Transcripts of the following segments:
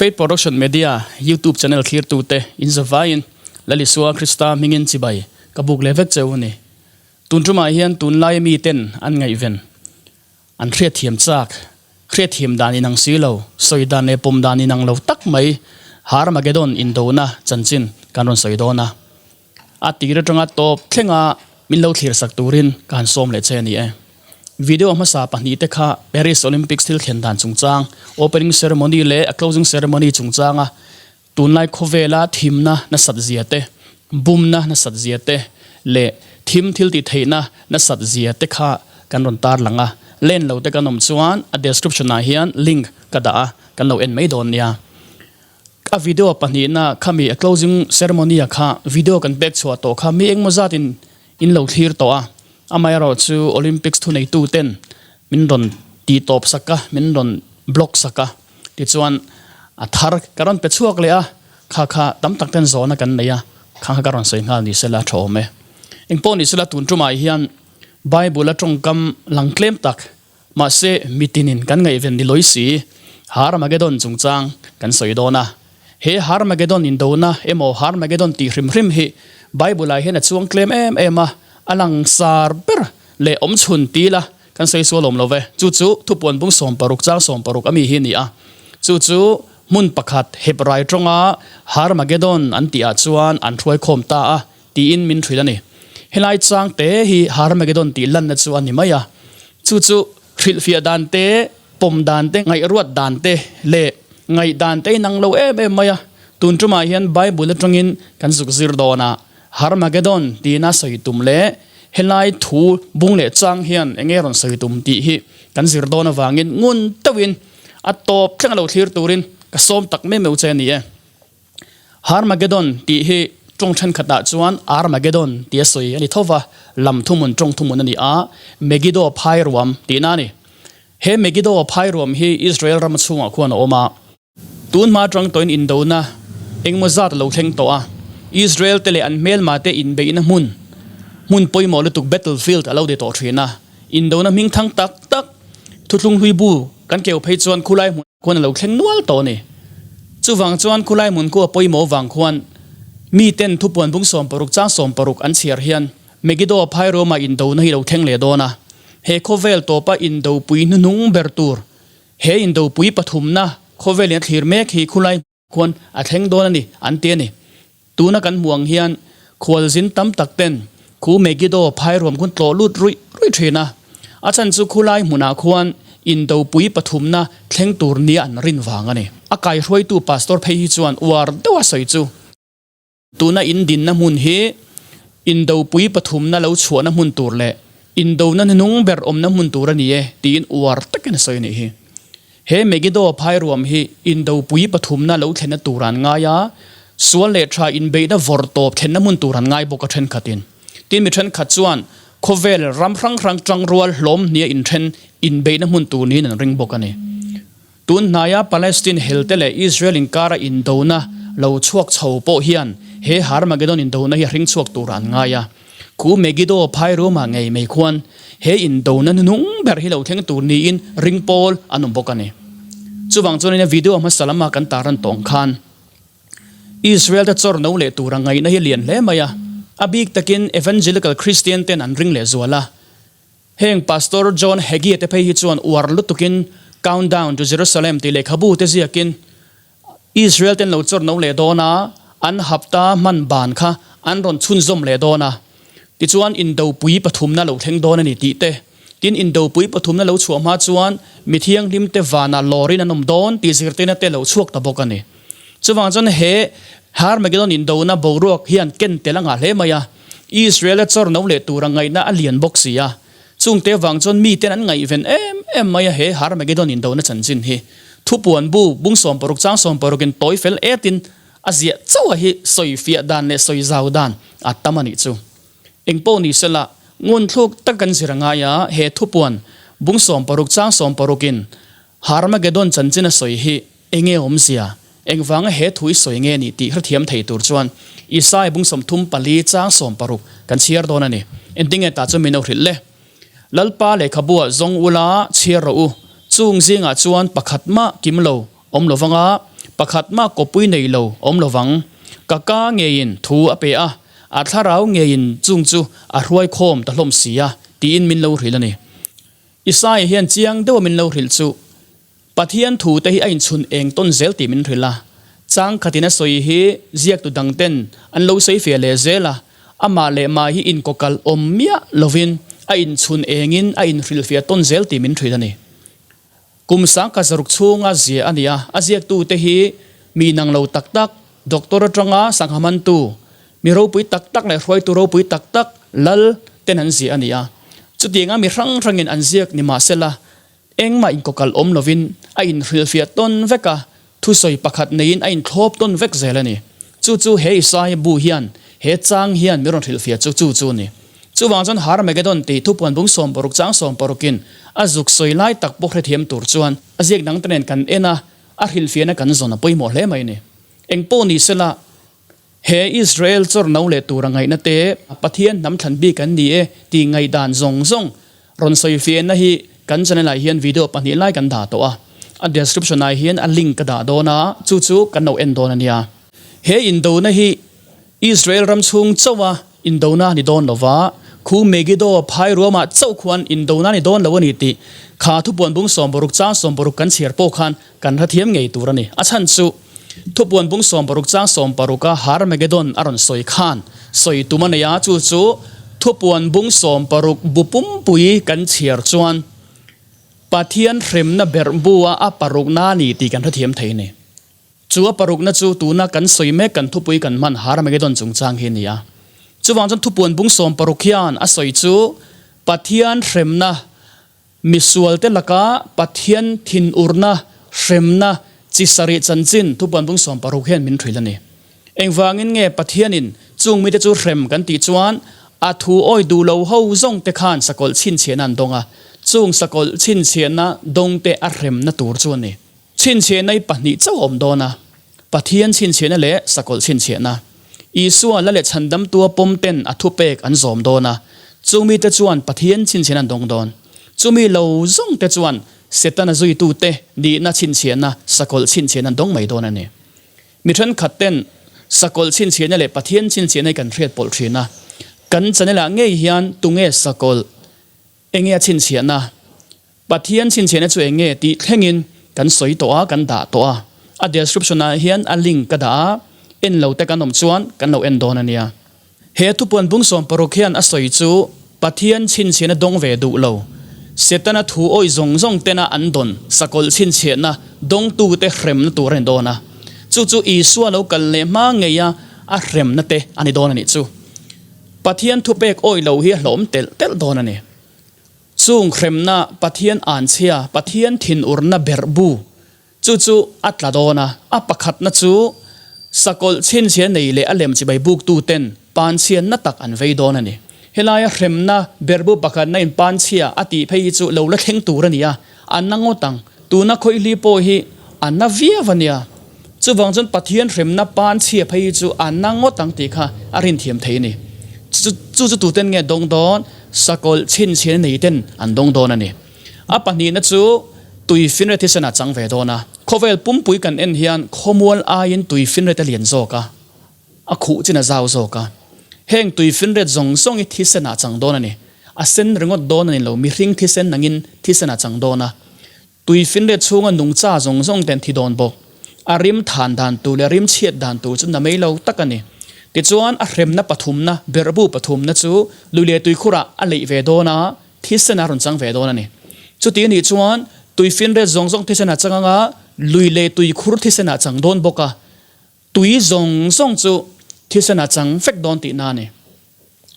Faith Production Media YouTube channel thlirtute in zavaiin Lal Isua Krista hmingin chibai ka buk leh vek cheu a ni. Tun tumah hian tunlaia miten an ngaihven, an hriatthiam chak, hriatthiam dan inang si lo, sawi dan leh pawm dan inang lo tak mai Harmagedon indona chanchin kan rawn sawi dawn a. A tir atanga tawp thlenga min lo thlir sak turin ka han sawm leh che a ni e. Video hmasa pahnihte kha Paris Olympics thil thlen dan chungchang, opening ceremony leh a closing ceremony chungchanga tunlai khawvela thimna nasat zia te, bumna nasat zia te leh thim thil tih theihna nasat zia te kha kan rawn tarlang a. Len lo te kan awm chuan a description ah hian link ka dah a, kan lo en mai dawn nia. A video pahnihna khami a closing ceremony a kha video kan pek chhuah tawh kha mi engmaw zat in in lo thlir tawh a, amaherawh chu Olympics thuneitu ten min rawn tih tawp sak a, min rawn block sak a, tichuan a thar ka rawn pe chhuak leh a, kha kha tam tak ten zawhna kan nei a, kha kha ka rawn sawi nghal ni sela a tha awm e. Engpawh ni sela tun tumah hian Bible a tawngkam lang tlem tak Mahse, mitinin kan ngaihven ni lawi si, Harmagedon chungchang kan sawi dawn a. He Harmagedon indona emaw Harmagedon tih hrim hrim hi Bible-ah hian a chuang tlem em em a, a langsar ber leh awmchhun ti ila kan sawi sual awm lo ve. Chu chu thupuan bung 60 chang 60 a mi hi a ni a. Chu chu hmun pakhat Hebrai tawnga Harmagedon an tihah chuan an hruaikhawm ta a tiin min hrilh a ni. Helai chang te hi Harmagedon tih lanna chu a ni mai a. Chu chu hrilhfiah dan te, pawm dan te, ngaihruat dan te leh ngaih dan te inang lo em em mai a. Tun tumah hian Bible atangin kan zuk zir dawn a, Harmagedon tiin a sawi tum leh helai thu bung leh chang hian enge rawn sawi tum tih hi kan zir dawn avangin ngun deuhin a tawp thleng a lo thlir turin ka sawm tak meuh meuh che a ni e. Harmagedon tih hi tawng thenkhatah chuan Armageddon tia sawi a ni tho va, lam thuhmun tawng thuhmun a ni a, Megiddo phai ruam tihna a ni. He Megiddo phai ruam hi Israel ram chhungah khuan a awm a. Tun hma atang tawhin indona engemaw zat a lo thleng tawh a, Israel te leh an hmelma te inbeihna hmun, hmun pawimawh lutuk battlefield a lo ni tawh thin a. Indona hming thang tak tak thuthlung hlui bu kan keu phei chuan khulai hmun, Khuan a lo thleng nual tawh a ni. Chuvang chuan khulai hmun khu a pawimawh vang khuan miten thupuan bung 60 chang 60 an chhiar hian Megiddo phai Roma indona hi lo thleng leh dawn a. He khawvel tawpa indopui hnuhnung ber tur, he indopui pathumna khawvelin a thlir mek hi khulai khuan a thleng dawn a ni an ti a ni. Tuna kan hmuh ang hian khualzin tam tak ten khu Megiddo phai ruam khuan tlawh lut ruih ruih thin a. A chhan chu khulai hmunah khuan indopui pathumna thleng tur nia an rin vang a ni. A kaihruaitu pastor phei hi chuan uar deuh a sawi chu. Tuna in dinna hmun hi indopui pathumna lo chhuahna hmun tur leh indona hnuhnung ber awmna hmun tur a ni e tiin uar takin a sawi a nih hi. He Megiddo phai ruam hi indopui pathumna lo thlenna tur an ngai a, sual leh tha inbeihna vawrh tawp thlenna hmun tur an ngai bawk a thenkhatin. Tin mi thenkhat chuan khawvel ram hrang hrang tangrual hlawm hnia inthen inbeihna hmun tur niin an ring bawk a ni. Tun hnaia Palestine helte leh Israel inkara indona lo chhuak chho pawh hian he Harmagedon indona hi a hring chhuak turah an ngai a. Khu Megiddo phai rumah ngei mai khuan he indona hnuhnung ber hi lo thleng tur niin ring pawl an awm bawk a ni. Chuvang chuanin a video hmasa lama kan taran tawng khan Israel te chawr no leh tura ngaihna hi lian hle mai a, a bik takin Evangelical Christian ten an ring lehzual a. Heng Pastor John Hagee te phei hi chuan uar lutukin Countdown to Jerusalem tih lehkhabu te ziakin Israel ten lo chawr no leh dawn a, an hapta hman ban kha an rawn chhunzawm leh dawn a, tichuan indopui pathumna lo thleng dawn a ni tih te, tin indopui pathumna lo chhuah hma chuan mi thianghlim te vanah lawrin an awm dawn tih zirtirna te lo chhuak ta bawk a ni. Chuvang chuan he Harmagedon indona boruak hian ken tel a ngah hle mai a, Israel-a chawr no leh tura ngaihna a lian bawk si a, chungte vang chuan miten an ngaihven em em mai a he Harmagedon indona chanchin hi. Thupuan bu bung 60 chang 60 in tawi fel etin a ziah chauh a hi sawi fiah dan leh sawi zau dan a tam a nih chu. Engpawh ni sela, ngun thluk tak kan zir a ngai a, he thupuan bung 60 chang 60 in Harmagedon chanchin a sawi hi enge awmzia? Engvanga he thu i sawi nge ni tih hrethiam thei tur chuan Isai bung 34 chang 60 kan chhiar dawn a ni. Engtinge tah chu min lo hrilh le? Lalpa lehkhabuah zawng ula chhiar rawh u. Chung zingah chuan pakhat mah kim lo awm lo vanga. Pakhat mah kawppui nei lo awm lo vang. Ka ka ngeiin thu a pe a, a thlarau ngeiin chung chu a hruai khawm ta hlawm si a, tiin min lo hrilh a ni. Isaiah hian chiang deuha min lo hrilh chu, Pathian thu te hi a inchhun eng tawn zel tih min hrilh a, chang khatin a sawi hi ziaktu dang ten an lo sawi fiah leh zel a, amah leh mah hi inkawkalh awm miah lovin a inchhun engin a inhrilhfiah tawn zel tih min hrilh a ni. Kum sangkhat zaruk chhunga ziah a ni a, a ziaktute hi mi nang lo tak tak, doctor atanga sangha mantu, mi ropui tak tak leh hruaitu ropui tak tak, lal, ten an ziah a ni a. Chutianga mi hrang hrangin an ziak ni mahsela, engmah inkawkalh awm lovin a inhrilhfiah tawn vek a, thusawi pakhat neiin a inthlawp tawn vek zel a ni. Chu chu he Isaiah bu hian, he chang hian min rawn hrilhfiah chu chu chu a ni. Chuvang chuan Harmagedon tih thupuan bung 60 chang 60 in a zuk sawi lai tak pawh hrethiam tur chuan a ziak dang te nen kan en a, a hrilhfiahna kan zawn a pawimawh hle mai a ni. Eng pawh ni sela, he Israel chawr no leh tura ngaihna te, Pathian hnam thlan bik an ni e tih ngaihdan zawng zawng rawn sawifiahna hi kan channel ah hian video pahnih lai kan dah tawh a, a description ah hian a link ka dah dawn a, chu chu kan lo en dawn a nia. He indona hi Israel ram chhung chauha indona a ni dawn lo va, khu Megiddo phai ruamah chauh khuan indona a ni dawn lo a ni tih kha thupuan bung 60 chang 60 kan chhiar pawh khan kan hrethiam ngei tur a ni. A chhan chu thupuan bung 60 chang 60 a Harmagedon a rawn sawi khan sawi tum a nei a, chu chu thupuan bung 60 bu pumpui kan chhiar chuan Pathian hremna berh bu a a parukna a ni tih kan hrethiam thei a ni. Chu a parukna chu tuna kan sawi mek kan thupui kan hman Harmagedon chungchang hi a ni a. Chuvang chuan thupuan bung 60 hian a sawi chu Pathian hremna, misualte laka Pathian thinurna, hremna chi sarih chanchin thupuan bung 60 hian min hrilh a ni. Engvangin nge Pathianin chung mite chu hrem kan tih chuan a thu awi duh lo ho zawng te khan sakawlh chhinchhiahna an dawng a, chung sakawlh chhinchhiahna dawngte a hremna tur chu a ni. Chhinchhiahna i pahnih chauh a awm dawn a, Pathian chhinchhiahna leh sakawlh chhinchhiahna. Isua la leh chhandamtua pawm ten a thupek an zawm dawn a, chumi te chuan Pathian chhinchhiahna an dawng dawn. Chumi lo zawng te chuan Setana zuitute nihna chhinchhiahna, sakawlh chhinchhiahna an dawng mai dawn a ni. Mi thenkhat ten sakawlh chhinchhiahna leh Pathian chhinchhiahna hi kan hriat pawlh thin a, kan channel ah ngei hian tunge sakawlh, enge a chhinchhiahna, Pathian chhinchhiahna chu eng nge tih thlengin kan sawi tawh a, kan dah tawh a. A description ah hian a link ka dah a, en lo te kan awm chuan kan lo en dawn a nia. He thupuan bung 60 hian a sawi chu Pathian chhinchhiahna dawng ve duh lo, Setana thu awih zawng zawng tena an dawn sakawlh chhinchhiahna dawngtute hremna tur a ni dawn a. Chu chu Isua lo kal leh hma ngeia a hremna te a ni dawn a nih chu. Pathian thupek awih lo hi a hlawm telh telh dawn a ni. Chung hremna Pathian anchhia, Pathian thinurna berh bu chu chu a tla dawn a. A pakhatna chu sakawlh chhinchhia nei leh a lem chibai buktuten panchhianna tak an vei dawn a ni. Helaia hremna berh bu pakhatna in panchhia a tih phei hi chu lo la thleng tur a ni a, a na ngawt ang. Tuna khawihli pawh hi a na viau a nia. Chuvang chuan Pathian hremna panchhia phei hi chu a na ngawt ang tih kha a rinthiam thei a ni. Chu chu tuten nge dawng dawn? Sakawlh chhinchhiahna nei ten an dawng dawn a ni. A pahnihna chu tui finret thisen a chang ve dawn a. Khawvel pumpui kan en hian khawmual aiin tui finret a lian zawk a, a khuh chin a zau zawk a. Heng tui finret zawng zawng hi thisen ah chang dawn a ni. A sen ringawt dawn a ni lo, mihring thisen angin thisen ah chang dawn a. Tui finret chhunga nungcha zawng zawng ten thi dawn bawk. A rim than dan tur leh rim chhiat dan tur chu na mai lo tak a ni. Tichuan a hremna pathumna, berhbu pathumna chu lui leh tuikhurah a leih ve dawn a, thisen a rawn chang ve dawn a ni. Chuti a nih chuan tui finret zawng zawng thisen a chang anga lui leh tuikhur thisen a chang dawn bawk a, tui zawng zawng chu thisen a chang vek dawn tihna a ni.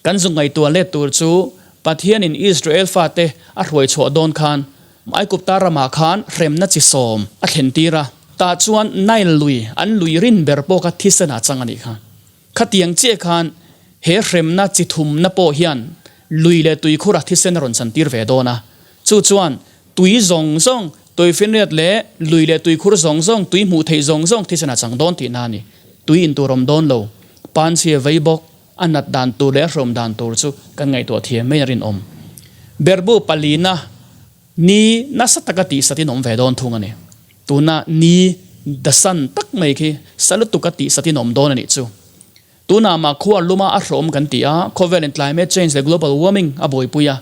Kan zu ngaihtuah let tur chu Pathianin Israel fate a hruai chhuah dawn khan Aigupta ramah khan hremna chi sawm a thlen tir a, tah chuan Nile lui an lui rin ber pawh kha thisen ah chang a nih kha. Khatiang chiah khan he hremna chi thumna pawh hian lui leh tuikhur a thisen a rawn chan tir ve dawn a, chu chuan tui zawng zawng, tuifinriat leh lui leh tuikhur zawng zawng, tui hmuh theih zawng zawng thisen ah chang dawn tihna a ni. Tui in tur awm dawn lo, panchhia vei bawk. A nat dan tur leh a hrawm dan tur chu kan ngaihtuah thiam mai a rinawm. Berhbu palina ni nasa taka tihsat in awm ve dawn thung a ni. Tuna ni The sun, tak mai khi sa lutuk a tih satin a awm dawn a nih chu. Tunah mah khua luma a hrawm kan ti a, khawvelin climate change leh global warming a buaipui a.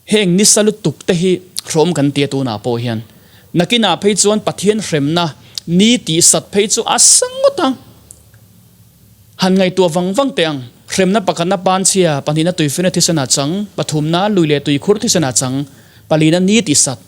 Heng nisa lutuk te hi hrawm kan ti a tunah pawh hian. Nakinah phei chuan Pathian hremna ni tih sat phei chu a sa ngawt ang. Han ngaihtuah vang vang teh ang. Hremna pakhatna panchhia, pahnihna tuifina thisen ah chang, pathumna lui leh tuikhur thisen ah chang, palina ni tih sat.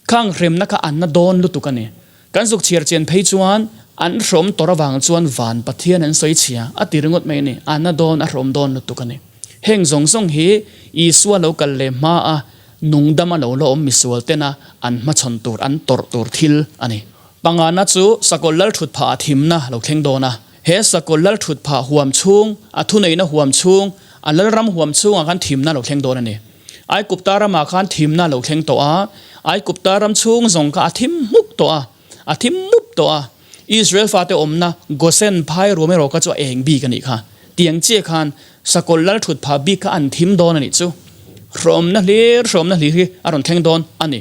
Khang hremna kha an na dawn lutuk a ni. Kan zuk chhiar chian phei chuan an hrawm tawr avang chuan van Pathian an sawi chhia a ti ringawt mai a ni. A na dawn, a hrawm dawn lutuk a ni. Heng zawng zawng hi Isua lo kal leh hma a nungdam a lo la awm misual tena an hmachhawn tur, an tawrh tur thil a ni. Pangana chu Sakawlh Lal thut phah a thimna lo thleng dawn a. He Sakawlh Lal thut phah huam chhung, a thuneihna huam chhung, a lalram huam chhungah khan thimna lo thleng dawn a ni. Aigupta ramah khan thimna a lo thleng tawh a, Aigupta ram chhung zawng kha a thim hmuk tawh a, a thim mup tawh a. Israel fate awmna Gosen phai ruam erawh kha chu a eng bik a nih kha. Tiang chiah khan Sakawlh lal thut phah bik kha an thim dawn a nih chu. Hrawmna hlir hrawmna hlir hi a rawn thleng dawn a ni.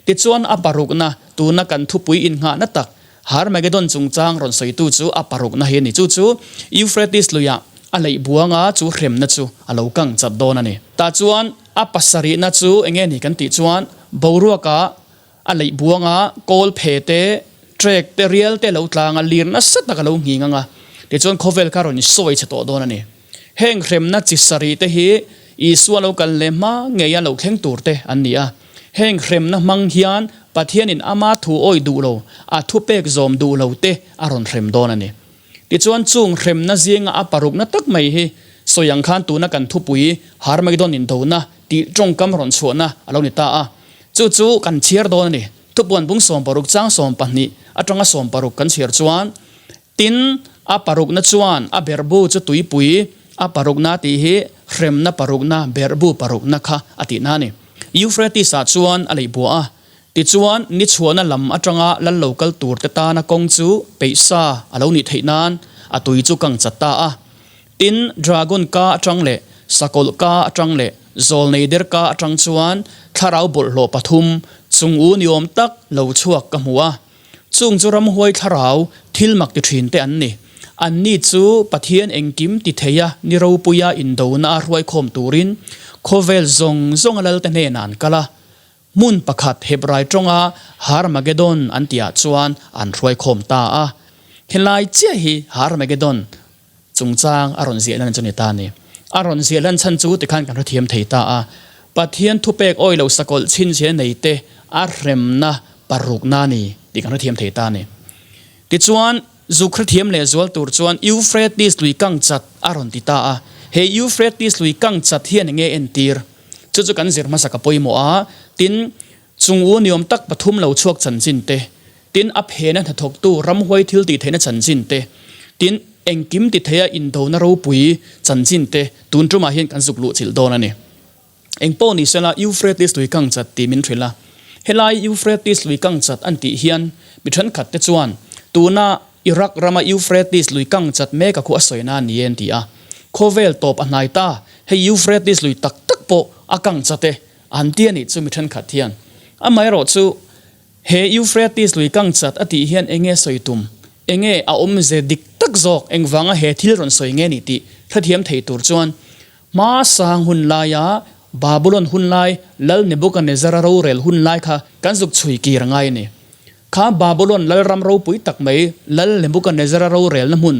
Tichuan a parukna, tuna kan thupui innghahna tak Harmagedon chungchang rawn sawitu chu a parukna hi a ni. Chu chu Euphrates luiah a leih buanga chu hremna chu a lo kang chat dawn a ni. Tah chuan a pasarihna chu eng nge ni kan tih chuan boruaka a leih buanga kawl phe te, trek te, rial te lo tlang a, lir nasa tak a lo nghing ang a, tichuan khawvel kha rawn sawi chhe tawh dawn a ni. Heng hremna chi sarih te hi Isua lo kal leh hma ngeia lo thleng tur te an ni a. Heng hremna hmang hian Pathianin ama thu awih duh lo, a thupek zawm duh lo te a rawn hrem dawn a ni. Tichuan chung hremna zinga a parukna tak mai hi sawi ang khan tuna kan thupui Harmagedon indona tih tawngkam rawn chhuahna a lo ni ta a. Chu chu kan chhiar dawn a ni. Thupuan bung 60 chang 12 atanga 60 kan chhiar chuan Tin, a parukna chuan a berhbu chu tuipui, a parukna tih hi hremna parukna, berhbu parukna kha a tihna a ni. Euphrates-ah chuan a leih buah a, tichuan ni chhuahna lam atanga lal lo kal turte tana kawng chu peih sa a lo nih theih nan a tui chu kang chat ta a. Tin, dragon ka atang leh sakawlh ka atang leh zawlnei der ka atang chuan thlarau bawlhhlawh pathum chung u ni awm tak lo chhuak ka hmu a. Chung chu ramhuai thlarau thil mak ti thin te an ni. Anni chu Pathian engkim ti theia ni ropuia indona a hruaikhawm turin khawvel zawng zawnga lalte hnenah an kal a. Hmun pakhat Hebrai tawnga Harmagedon an tihah chuan an hruaikhawm ta a. Helai chiah hi Harmagedon Chungchang a rawn ziah lan chu ni ta a ni. A rawn ziah lan chhan chu tikhan kan hrethiam thei ta a. Pathian thupek awi lo sakawlh chhinchhiah nei te a hremna parukna a ni tih kan hrethiam thei ta a ni. Tichuan, zuk hrethiam leh zual tur chuan Euphrates lui kang chat a rawn ti ta a. He Euphrates lui kang chat hian enge entir? Chu chu kan zir hmasa ka pawimawh a. Tin, Chung u niawm tak pathum lo chhuak chanchin te, tin a phena hnathawktu ramhuai thil tih theihna chanchin te, tin engkim ti theia indona ropui chanchin te tun tumah hian kan zuk luh chilh dawn a ni. Engpawh ni sela Euphrates lui kang chat tih min hrilh a. Helai Euphrates lui kang chat an tih hian mi thenkhat te chuan tuna Iraq rama Euphrates lui kang chat mek a khu a sawina a ni e an ti a. Khawvel tawp a hnai ta, hei Euphrates lui tak tak pawh a kang chat e An ti a nih chu mi thenkhat hian. Amaherawh chu, he Euphrates lui kang chat a tih hian enge sawi tum? Enge a awmze dik tak zawk? Engvanga he thil rawn sawi nge ni tih hrethiam thei tur chuan hma sang hun laia Babulon hun lai Lal Nebuchadnezzar-a rorel hun lai kha kan zuk chhui kir a ngai a ni. Kha Babulon lalram ropui tak mai Lal Nebuchadnezzar-a rorelna hmun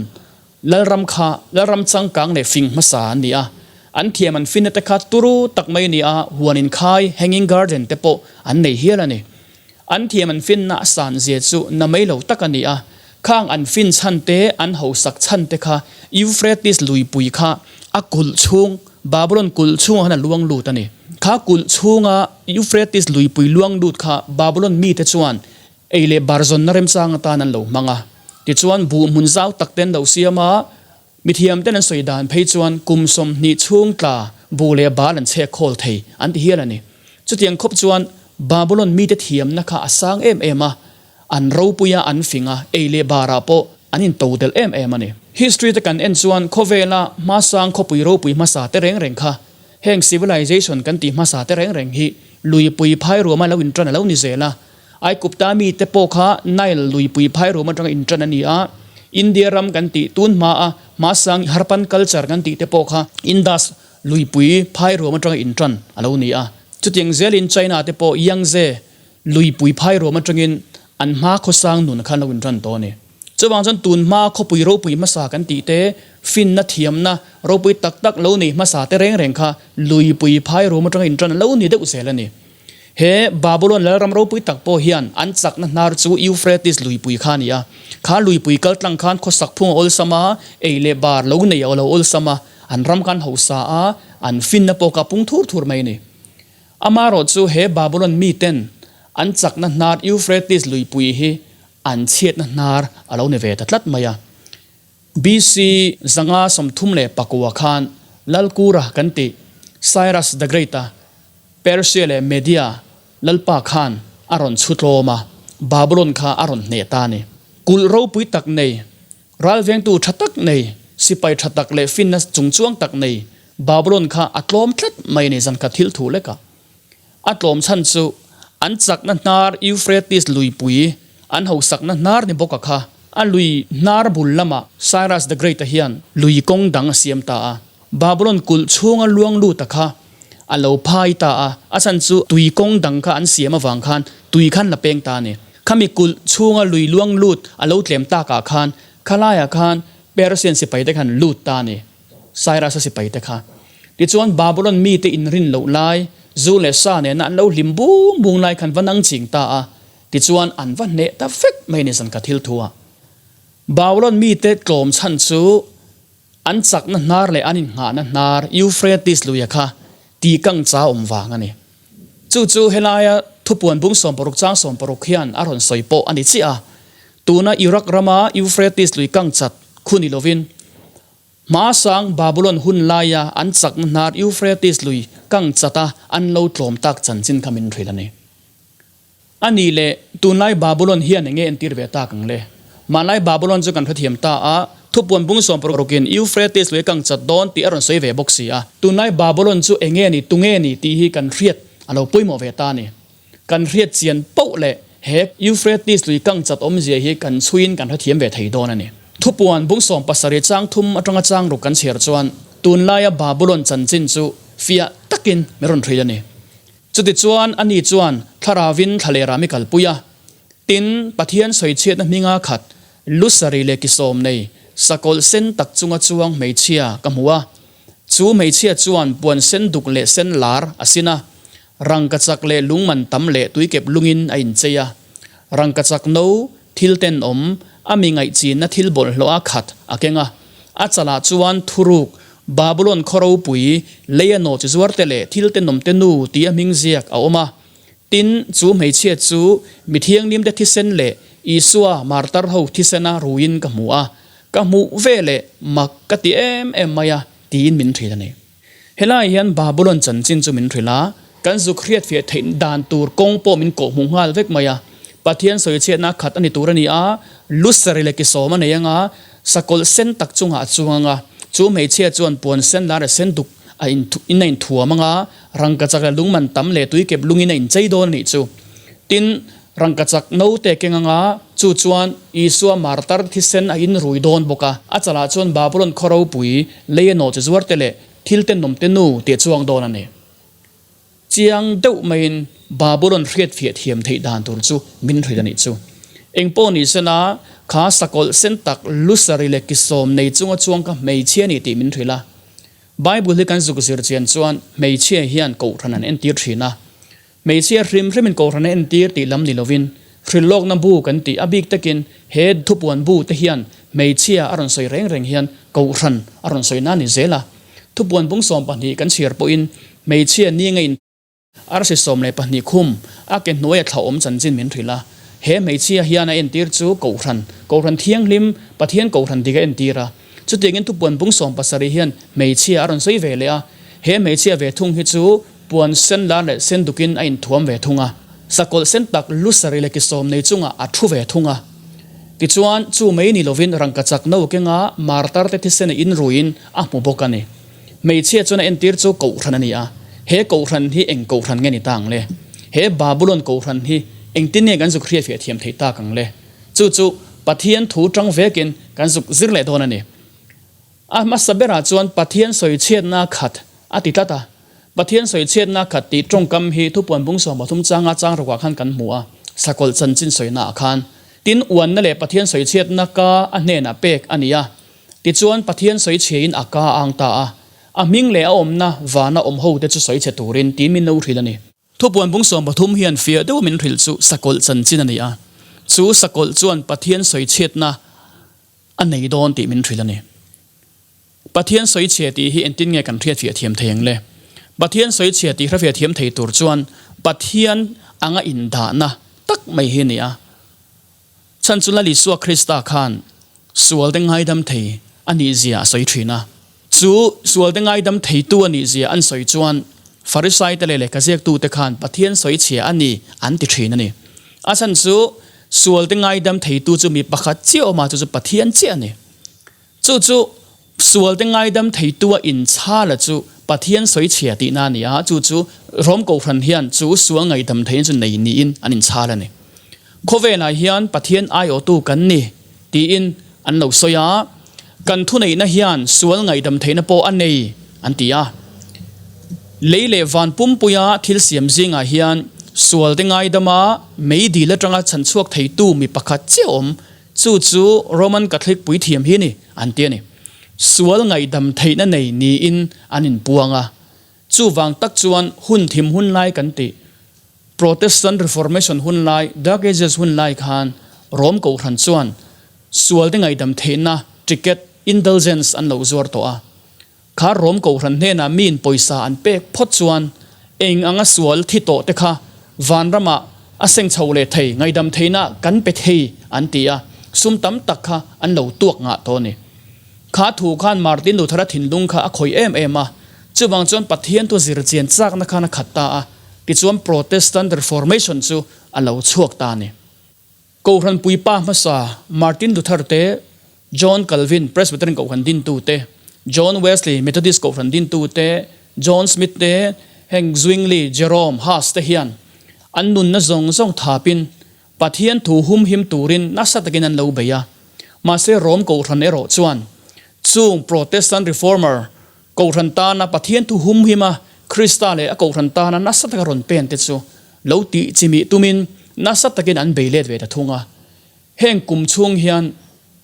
Lalram kha Lalram changkang leh fing hmasa an ni a, an thiam an finna te kha turu tak mai a ni a, huan inkhai, hanging garden, te pawh an nei hial a ni. An thiam an finna a san zia chu na mai lo tak a ni a, khang an fin chhan te, an hausak chhan te kha Euphrates luipui kha a kulh chhung, Babylon kulh chhungah khan a luang lut a ni. Kha kulh chhunga Euphrates luipui luang lut kha Babylon mite chuan Ei leh bar zawnna remchang atan an lo hmang a. Tichuan, buh hmun zau tak te an lo siam a, mithiam ten an sawi dan phei chuan kum 20 chhung tla buh leh bal an chhek khawl thei an ti hial a ni. Chutiang khawp chuan Babulon mite thiamna kha a sang em em a, an ropui a, an fing a, ei leh barah pawh an intodelh em em a ni. History te kan en chuan khawvela hmasang khawpui ropui hmasa te reng reng kha heng civilization kan tih hmasa te reng reng hi luipui phai ruama lo intan a lo ni zel a. Aikupta mite pawh kha Nile luipui phai rum atanga inṭan a ni a, India ram kan tih tun hmaa hmasang Harappan culture kan tih te pawh kha Indus luipui phai ruam atanga inṭan a lo ni a. Chutiang zelin China te pawh Yangtze luipui phai ruam atangin an hma khawsang nun kha an lo inṭan tawh a ni. Chuvang chuan tun hma khawpui ropui hmasa kan tih te, finna thiamna ropui tak tak lo nei hmasa te reng reng kha luipui phai ruam atanga inṭan a lo ni deuh zel a ni. He Babulon lalram ropui tak pawh hian an chakna hnar chu Euphrates luipui kha a ni a. Kha luipui kal tlang khan khawsak phung a awlsam a, ei leh bar lo nei a lo awlsam a, an ram khan hausa a, an finna pawh kha pung thur thur mai a ni. Amaherawh chu he Babulon miten an chakna hnar Euphrates luipui hi an chhiatna hnar a lo ni ve ta tlat mai a. BC 539 khan Lalkura kan tih Cyrus the Great-a Persia leh Media lalpa khan a rawn chhu tlawm a, Babulon kha a rawn hneh ta a ni. Kulh ropui tak nei, ralvengtu tha tak nei, sipai tha tak leh finna chungchuang tak nei Babulon kha a tlawm tlat mai a ni zan khat thil thu lekah. A tlawm chhan chu an chakna hnar Euphrates luipui an hosakna hnar ni bawka kha a lui hnar bul lamah Cyrus the Great-a hian lui kawng dang a siam ta a. Babulon kulh chhunga luang luta kha a lo phai ta a, a chhan chu tui kawng dang kha an siam avang khan tui khan la peng ta a ni. Khami kulh chhunga lui luang lut a lo tlem takah khan khalaiah khan Persian sipaite khan lut ta a ni. Cyrus-a sipaite kha. Tichuan Babulon mite inrin loh lai, zu leh sa nena an lo hlim bung bung lai khan va nang ching ta a, tichuan an va hneh ta vek mai ni zan ka thil thu a. Babulon mite tlawm chhan chu an chakna hnar leh an innghahna hnar Euphrates luia kha tihkang cha awm vang a ni. Chu chu helaia thupuan bung 60 chang 60 hian a rawn sawi pawh a ni chiah a. Tuna Iraq rama Euphrates lui kang chat khu ni lovin Hmasang Babulon hun laia an chakna hnar Euphrates lui kang chata an lo tlawm tak chanchin kha min hrilh a ni. A nih leh, tunlai Babulon hian enge entir ve tak ang le? Hmanlai Babulon chu kan hrethiam ta a, thupuan bung sawmparukin Euphrates lui kang chat dawn tih a rawn sawi ve bawk si a. Tunlai Babulon chu enge ni, tunge ni tih hi kan hriat a lo pawimawh ve ta a ni. Kan hriat chian poh leh he Euphrates lui kang chat awmzia hi kan chhuiin kan hrethiam ve thei dawn a ni. Thupuan bung 17 chang thum atanga chang ruk kan chhiar chuan tunlaia Babulon chanchin chu fiah takin min rawn hrilh a ni. Chutichuan ani chuan thlaravin thlalera mi kalpui a, tin, Pathian sawichhiatna hminga khat lusari leh kisawm nei sakawlh sen tak chunga chuang hmeichhia ka hmu a. Chu hmeichhia chuan puan sen duk leh sen lar a sin a, Rangkachak leh lung man tam leh tuikep lungin a inchei a. Rangkachak no, thil tenawm, a mi ngaihchinna thil bawlhhlawh a khat a keng a. A chalah chuan thuruk, Babulon khaw ropui, leia nawh chi zuarte leh thil tenawmte nu tia hming ziak a awm a. Tin, chu hmeichhia chu mi thianghlimte thisen leh Isua martar ho thisena ruiin ka hmu a. Ka hmuh veleh mak ka ti em em mai a, tiin min hrilh a ni. Helai hian Babulon chanchin chu min hrilh a, kan zuk hriat fiah theih dan tur kawng pawh min kawhhmuh nghal vek mai a. Pathian sawichhiatna khat a ni tur a ni a, lusari leh kisawm a nei anga, sakawlh sen tak chungah a chuang anga, chu hmeichhia chuan puan sen lar leh sen duk a in a inthuam anga, rangkachak leh lungman tam leh tuikep lungin a inchei dawn a nih chu. Tin, Rangkachak naute keng anga, chu chuan Isua martar thisen a inrui dawn bawk a. A chalah chuan Babulon khaw ropui, lei a nawh chi zuarte leh thil tenawmte nu tih a chuang dawn a ni. Chiang deuh maiin Babulon hriatfiah thiam theih dan tur chu min hrilh a nih chu. Engpawh ni sela, kha sakawlh sen tak lusari leh kisawm nei chunga chuang kha hmeichhia a ni tih min hrilh a. Bible hi kan zuk zir chian chuan hmeichhia hian kohhran an entir thin a. Hmeichhia hrim hrimin kohhran a entir tih lam ni lovin, hrilhlawkna bu kan tih a bik takin he thupuan bu te hian hmeichhia a rawn sawi reng reng hian kohhran a rawn sawi na ni zel a. Thupuan bung 12 kan chhiar pawhin hmeichhia ni ngeiin arsi 12 khum a ke hnuaia thla awm chanchin min hrilh a. He hmeichhia hian a entir chu kohhran, kohhran thianghlim, Pathian kohhran dik a entir a. Chutiangin thupuan bung 70 hian hmeichhia a rawn sawi ve leh a. He hmeichhia ve thung hi chu Puan sen lar leh sen dukin a inthuam ve thung a, sakawlh sen tak lusari leh kisawm nei chungah a thu ve thung a. Tichuan, chu mai ni lovin rangkachak no kenga martar te thisen a inruiin a hmu bawk a ni. Hmeichhia chuan a entir chu kohhran a ni a, he kohhran hi eng kohhran nge ni ta ang le? He Babulon kohhran hi engtin nge kan zuk hriatfiah thiam theih tak ang le? Chu chu Pathian thu tang vekin kan zuk zir leh dawn a ni. A hmasa berah chuan Pathian sawichhiatna khat a ti tlat a. Pathian sawichhiatna khat tih tawngkam hi thupuan bung 13 changa chang rukah khan kan hmu a, sakawlh chanchin sawinaah khan. Tin, uanna leh Pathian sawichhiatna ka a hnenah pek a ni a. Tichuan, Pathian sawichhiain a ka a ang ta a, a hming leh a awmna vana awm hote chu sawichhe turin tiin min lo hrilh a ni. Thupuan bung 13 hian fiah deuha min hrilh chu sakawlh chanchin a ni a, chu sakawlh chuan Pathian sawichhiatna a nei dawn tih min hrilh a ni. Pathian sawichhia tih hi engtin nge kan hriatfiah thiam thei ang le? Pathian sawichhia tih hrefiah thiam thei tur chuan Pathian anga indahna tak mai hi a ni a. Chhan chu Lal Isua Krista khan sualte ngaidam thei a nihzia a sawi thin a. Chu sualte ngaidam theitu a nihzia an sawi chuan Farisaite leh lehkhaziaktute khan Pathian sawichhia a ni an ti thin a ni. A chhan chu sualte ngaidam theitu chu mi pakhat chiah awm a, chu chu Pathian chiah a ni. Chu chu sualte ngaidam theitua inchhala chu Pathian sawichhia tihna a ni a, chu chu Rom Kohhran hian chu sual ngaihdam theihna chu nei niin an inchhal a ni. Khawvelah hian Pathian aiawhtu kan ni tiin an lo sawi a, kan thuneihna hian sual ngaihdam theihna pawh a nei an ti a. Lei leh van pumpuia thil siam zingah hian sualte ngaidama meidil atanga chhanchhuak theitu mi pakhat chiah awm Chu chu Roman Catholic puithiam hi ni an ti a ni. Sual ngaihdam theihna nei niin an inpuang a. Chuvang tak chuan hun thim hun lai kan tih, Protestant Reformation hun lai, Dark Ages hun lai khan Rom Kohhran chuan sualte ngaihdam theihna ticket, indulgence, an lo zuar tawh a. Kha Rom Kohhran hnenah miin pawisa an pek phawt chuan eng anga sual thi tawh te kha vanramah a seng chho leh thei, ngaihdam theihna kan pe thei an ti a, sum tam tak kha an lo tuak ngah tawh a ni. Kha thu khan Martin Luther-a thinlung kha a khawih em em a, chuvang chuan Pathian thu zir chian chakna khan a khat ta a, tichuan Protestant Reformation chu a lo chhuak ta a ni. Kohhran puipa hmasa Martin Luther te, John Calvin, Presbyterian Kohhran dintu te, John Wesley, Methodist Kohhran dintu te, John Smith te, heng Zwingli, Jerome, Huss te hian an nunna zawng zawng thapin Pathian thu humhim turin nasa takin an lo bei a. Mahse Rom Kohhran erawh chuan chung Protestant Reformer Kohhran tana Pathian thu humhima Krista leh a Kohhran tana nasa taka rawn pen te chu lo tih chimih tumin nasa takin an bei let ve ta thung a. Heng kum chhung hian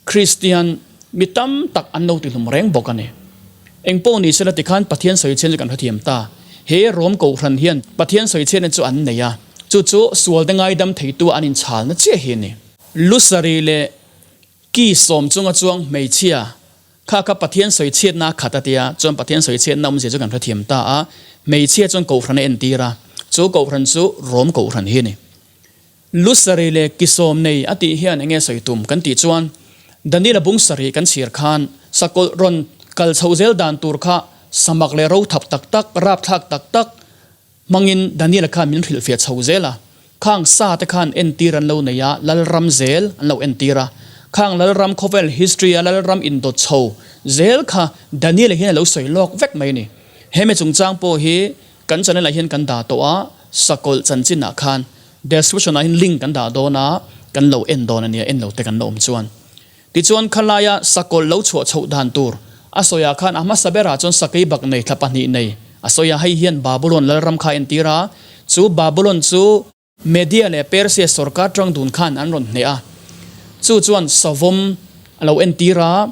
Kristian mi tam tak an lo tihlum reng bawk a ni. Eng pawh ni sela tikhan Pathian sawichhian chu kan hrethiam ta. He Rom Kohhran hian Pathian sawichhiatna chu an nei a, chu chu sualte ngaidam theitu an inchalna chiah hi a ni. Lusari leh Ki sawm chunga chuang hmeichhia kha kha Pathian sawichhiatna a khat a tia, chuan Pathian sawichhiatna awmzia chu kan hrethiam ta a, hmeichhia chuan Kohhran a entir a, chu Kohhran chu Rom Kohhran hi a ni. Lu sarih leh ki sawm nei a tih hian enge sawi tum kan tih chuan Daniela bung sarih kan chhir khan sakawlh rawn kal chhoh zel dan tur kha samak leh rothap tak tak, rapthlak tak tak, Hmangin Daniela khan min hrilhfiah chho zel a, khang sa te khan entir an lo nei a, Lalram zel an lo entir a, khang Lalram khawvel history a Lalram indawt chho zel kha Daniela hian a lo sawi lawk vek mai a ni. He mi chungchang pawh hi kan channel ah hian kan dah tawh a, sakawlh chanchin ah khan description ah hian link kan dah dawn a, kan lo en dawn a nia, en lo te kan la awm chuan. Tichuan khalaia sakawlh lo chhuah chhoh dan tur a sawiah khan a hmasa berah chuan sakei bak nei thla pahnih nei a sawi a, hei hian Babulon lalram kha a entir a, chu Babulon chu Media leh Persia sorkar tang dun khan an rawn hneh a, chu chuan savawm a lo entir a,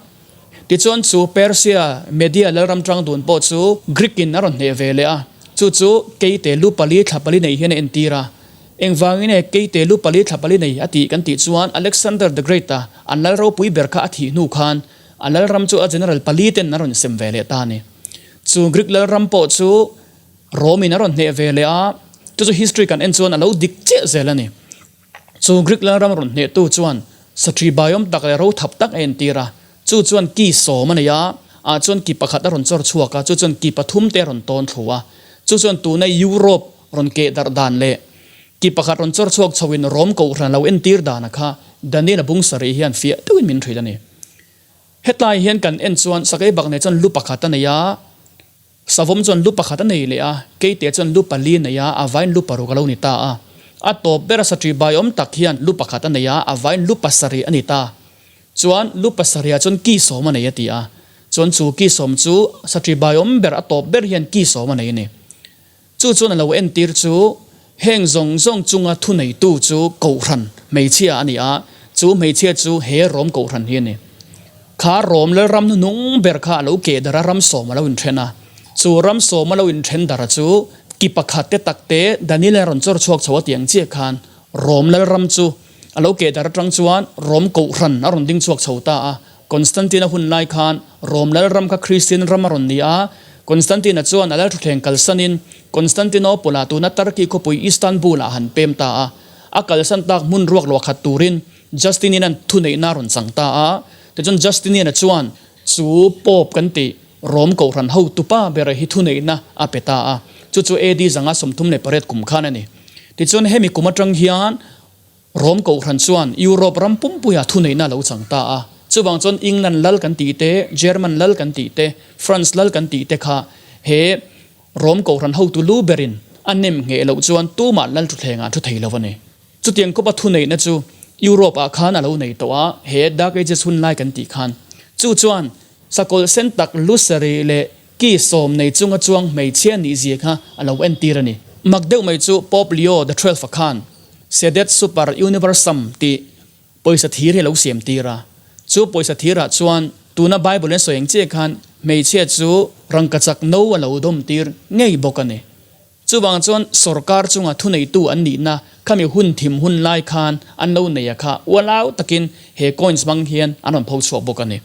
tichuan chu Persia Media lalram tang dun pawh chu Greek in a rawn hneh ve leh a, chu chu keite lu pali thla pali nei hian a entir a. Engvangin nge Keite lu pali thla pali nei a tih kan tih chuan Alexander the Great-a an lal ropui ber kha a thih hnu khan a lalram chu a general pali ten an rawn sem ve leh ta a ni. Chu Greek lalram pawh chu Rome-in a rawn hneh ve leh a, chu chu history kan en chuan a lo dik chiah zel a ni. Chu Greek lalram rawn hnehtu chuan satri baiawm tak leh rothap tak a entir a, chu chuan ki sawm a nei a, ah chuan ki pakhat a rawn chawr chhuak a, chu chuan ki pathum te a rawn tawn thlu a, chu chuan tuna Europe Rawn keh darh dan leh ki pakhat rawn chawr chhuak chho in Rom Kohhran lo entir dana kha Daniel-a bung sarih hian fiah deuhin min hrilh a ni. Hetlai hian kan en chuan sakei bak nei chuan lu pakhat a nei a, savawm chuan lu pakhat a nei leh a, keite chuan lu pali a nei a, a vain lu paruk a lo ni ta a. A tawp bera satri bai awm tak hian lu pakhat a nei a, a vaiin lu pasarih a ni ta. Chuan lu pasarihah chuan ki sawm a nei a ti a. Chuan chu ki sawm chu satri bai awm ber a tawp ber hian ki sawm a nei a ni. Chu chuan a lo entir chu heng zawng zawng chunga thuneitu chu Kohhran hmeichhia a ni a, chu hmeichhia chu he Rom Kohhran hi a ni. Kha Rom Lalram hnuhnung ber kha a lo keh darh a, ram sawm a lo inthen a. Chu ram sawm a lo inthen darh a chu ki pakhat te tak te Daniel a rawn chawr chhuak chho a tih ang chiah khan Rom Lalram chu a lo keh darh atang chuan Rom Kohhran a rawn ding chhuak chho ta a. Constantine-a hun lai khan Rom Lalram kha Kristian ram a rawn ni a, Constantine-a chuan a lalthutthleng kalsanin Constantinople-ah tuna Turkey khawpui Istanbul-ah a han pem ta a. A kalsan tak hmun ruak luah khat turin Justinian-a'n thuneihna a rawn chang ta a. Tichuan Justinian-a chuan chu Pope kan tih Rom Kohhran hotupa bera hi thuneihna a pe ta a, chu chu AD 538 kum khan a ni. Tichuan hemi kum atang hian Rom Kohhran chuan Europe ram pumpuiah thuneihna a lo chang ta a. Chuvang chuan England lal kan tih te, German lal kan tih te, France lal kan tih te kha he Rom Kohhran hotu lu berin a nem ngheh loh chuan tumah lal thutthlengah an thu thei lo a ni. Chutiang khawpa thuneihna chu Europe ah khan a lo nei tawh a, he Dark Ages hun lai kan tih khan. Chu chuan sakawlh sen tak Lusari leh ki sawm nei chunga chuang hmeichhia nih zia kha a lo entir a ni. Mak deuh mai chu Pope Leo the Twelfth-a khan Sedet Super Universum tih pawisa thir hi a lo siam tir a. Chu pawisa thirah chuan tuna Bible in sawi ang chiah khan hmeichhia chu rangkachak no a lo dawm tir ngei bawk a ni. Chuvang chuan sorkar chunga thuneitu an nihna khami hun thim hun lai khan an lo nei a kha ualau takin he coins hmang hian an rawn pho chhuak bawk a ni.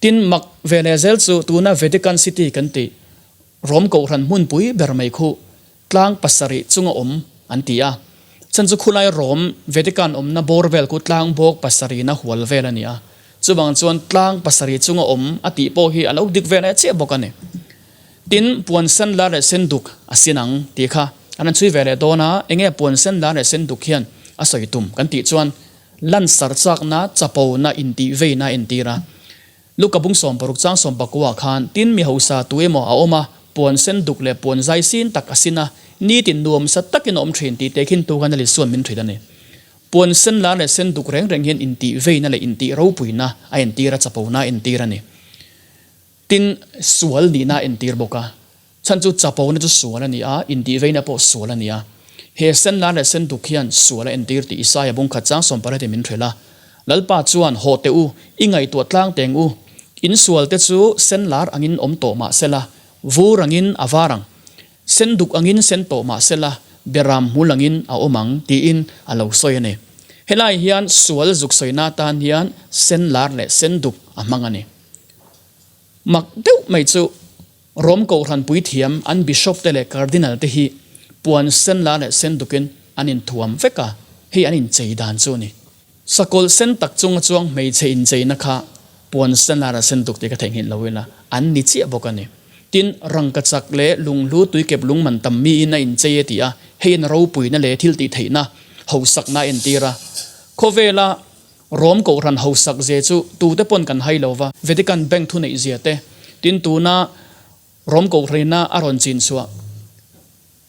Tin, mak ve leh zel chu tuna Vatican City kan tih Rome Kohhran hmunpui ber mai khu tlang pasarih chunga awm an ti a. Chhan chu khulai Rome Vatican awmna bawr vel khu tlang bawk pasarihna hual vel a ni a. Chuvang chuan tlang pasarih chunga awm a tih pawh hi a lo dik ve leh chiah bawk a ni. Tin, puan sen lar leh sen duk a sin ang tih kha an han chhui ve leh dawn a, enge puan sen lar leh sen duk hian a sawi tum kan tih chuan lansar chakna, chapona, intihveina a entir a. Luka bung 60 chang sawmpakua khan tin mi hausa tu emaw a awm a, puan sen duk leh puan zai sin tak a sin a, nitin nuamsa takin a awm thin tih te khin tu khan a Lisuan min hrilh a ni. Puan sen lar leh sen duk reng reng hian intihveina leh intih ropuina a entir a, chapona a entir a ni. Tin, sual nihna a entir bawk a. Chhan chu chapona chu sual a ni a, intihveina pawh sual a ni a. He sen lar leh sen duk hian sual a entir tih Isaia bungkhat chang sawmpariat in min hrilh a. Lalpa chuan, Haw teh u, i ngaihtuah tlang teng u. In sualte chu sen lar angin awm tawh mah sela, vur angin a var ang. Sen duk angin sen tawh mah sela, beram hmul angin a awm ang, tiin a lo sawi a ni. Helai hian sual zuk sawina atan hian sen lar leh sen duk a hmang a ni. Mak deuh mai chu Rom Kohhran puithiam an Bishop te leh Cardinal te hi puan sen la leh sen dukin an inthuam vek a, hei an inchei dan chu a ni. Sakawlh sen tak chunga chuang hmeichhe incheina kha puan sen la leh sen duk tih ka theihnghilh lo ila an ni chiah bawk a ni. Tin, rangkachak leh lunghlu tuikep lung man tam miin a inchei e ti a, hei in ropuina leh thiltihtheihna hausakna a entir a. Khawvela Rom Kohhran hausak zia chu tute pawn kan hai lo va, Vatican Bank thuneih zia te, tin tuna Rom Kohhranina a rawn chin chhuah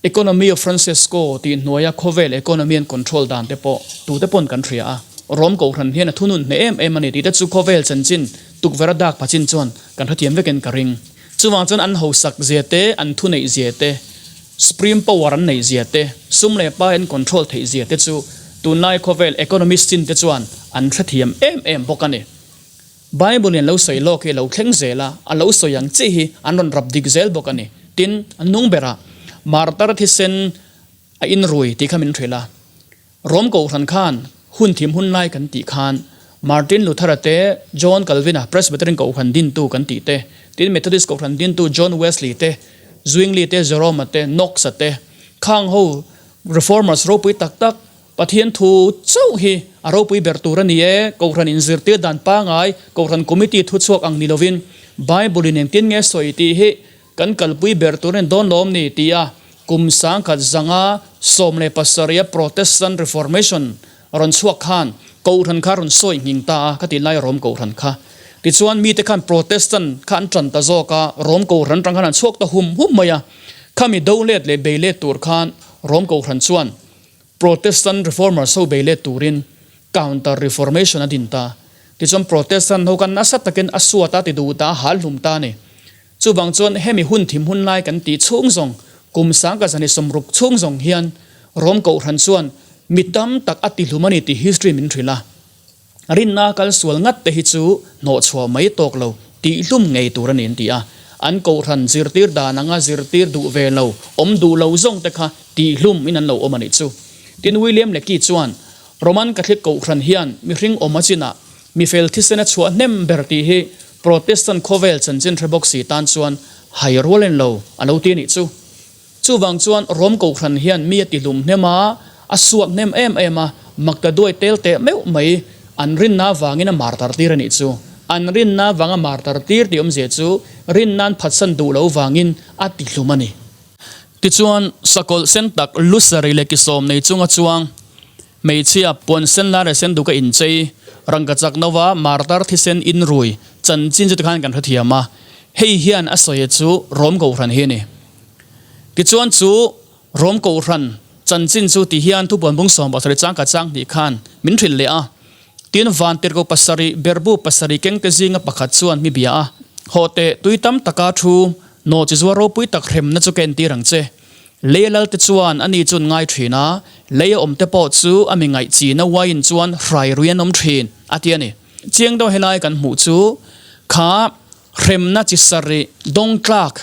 Economy of Francesco tih hnuaia khawvel economy an control dan te pawh tute pawn kan hria a. Rom Kohhran hian a thunun hneh em em a ni tih te chu khawvel chanchin tukverh a dak pachin chuan kan hrethiam vekin ka ring. Chuvang chuan an hausak zia te, an thuneih zia te, supreme power an neih zia te, sum leh pai an control theih zia te chu tunlai khawvel economist chin te chuan an hrethiam em em bawk a ni. Bible in lo sawi lawk hi a lo thleng zel a, a lo sawi ang chiah hi an rawn rap dik zel bawk a ni. Tin, a hnung berah martar thisen a inrui tih kha min hrilh a. Rom Kohhran khan hun thim hun lai kan tih khan Martin Luther-a te, John Calvin-a, Presbyterian Kohhran dintu kan tih te, tin Methodist Kohhran dintu John Wesley te, Zwingli te, Jerome-a te, Knox-a te, khang ho Reformers ropui tak tak Pathian thu chauh hi a ropui ber tur a ni e, Kohhran inzirtir dan pangai, Kohhran Committee thuchhuak ang ni lovin Bible-in engtin nge sawi tih hi Kan kalpui ber tur in dawn lawm ni tia kum 1000 17 a Protestant Reformation rawn chhuak khan Kohhran kha rawn sawi nghing ta a ka ti lai Rom Kohhran kha. Tichuan mite khan Protestant kha an tan ta zawk a, Rom Kohhran atang khan an chhuak ta hum hum mai a. Khami do let leh bei let tur khan Rom Kohhran chuan. Protestant Reformers ho bei let turin Counter Reformation a din ta. Tichuan Protestant ho kha nasa takin a suat a ti duh ta, a hal hlum ta a ni. Chuvang chuan hemi hun thim hun lai kan tih chhung zawng, kum sangka zani sawmruk chhung zawng hian Rom Kohhran chuan mi tam tak a ti hlum a ni tih history min hrilh a. Rinna kal sual ngat te hi chu hnawhchhuah mai tawk lo tih hlum ngei tur a ni an ti a. An Kohhran zirtir dan anga zirtir duh ve lo, awm duh lo zawng te kha tih hlum in an lo awm a nih chu. Tin William Lecky chuan Roman Catholic Kohhran hian mihring awm a chinah mi fel thisen a chhuah hnem ber tih hi Protestant khawvel chanchin hre bawk si tan chuan hai rual en lo a lo ti a nih chu. Chuvang chuan Rom Kohhran hian mi a ti hlum hnem a, a suak hnem em em a, makta duai tel teh meuh mai an rinna vangin a martar tir a nih chu. An rinna vanga martar tir tih awmzia chu rinna'n phatsan duh lo vangin a ti hlum a ni. Tichuan, sakawlh sen tak lusari leh kisawm nei chunga chuang hmeichhia puan sen lar leh sen duk a inchei, rangkachak nova martar thisen inrui chanchin chu tikhan kan hrethiam a, hei hian a sawi chu Rom Kohhran hi a ni. Tichuan chu Rom Kohhran chanchin chu ti hian thupuan bung 17 changkhat chang hnih khan min hrilh leh a. Tin, vantirhko pasarih, berhbu pasarih kengte zinga pakhat chuan mi bia a, Hawh teh, tui tam taka thu, nawh chi zuar ropui tak hremna chu ka entir ang che. Leia lalte chuan ani chu an ngai thin a, leia awmte pawh chu a mi ngaih china uaiin chuan hrai rui an awm thin, a ti a ni. Chiang deuh helai kan hmuh chu kha hremna chi sarih dawngtlak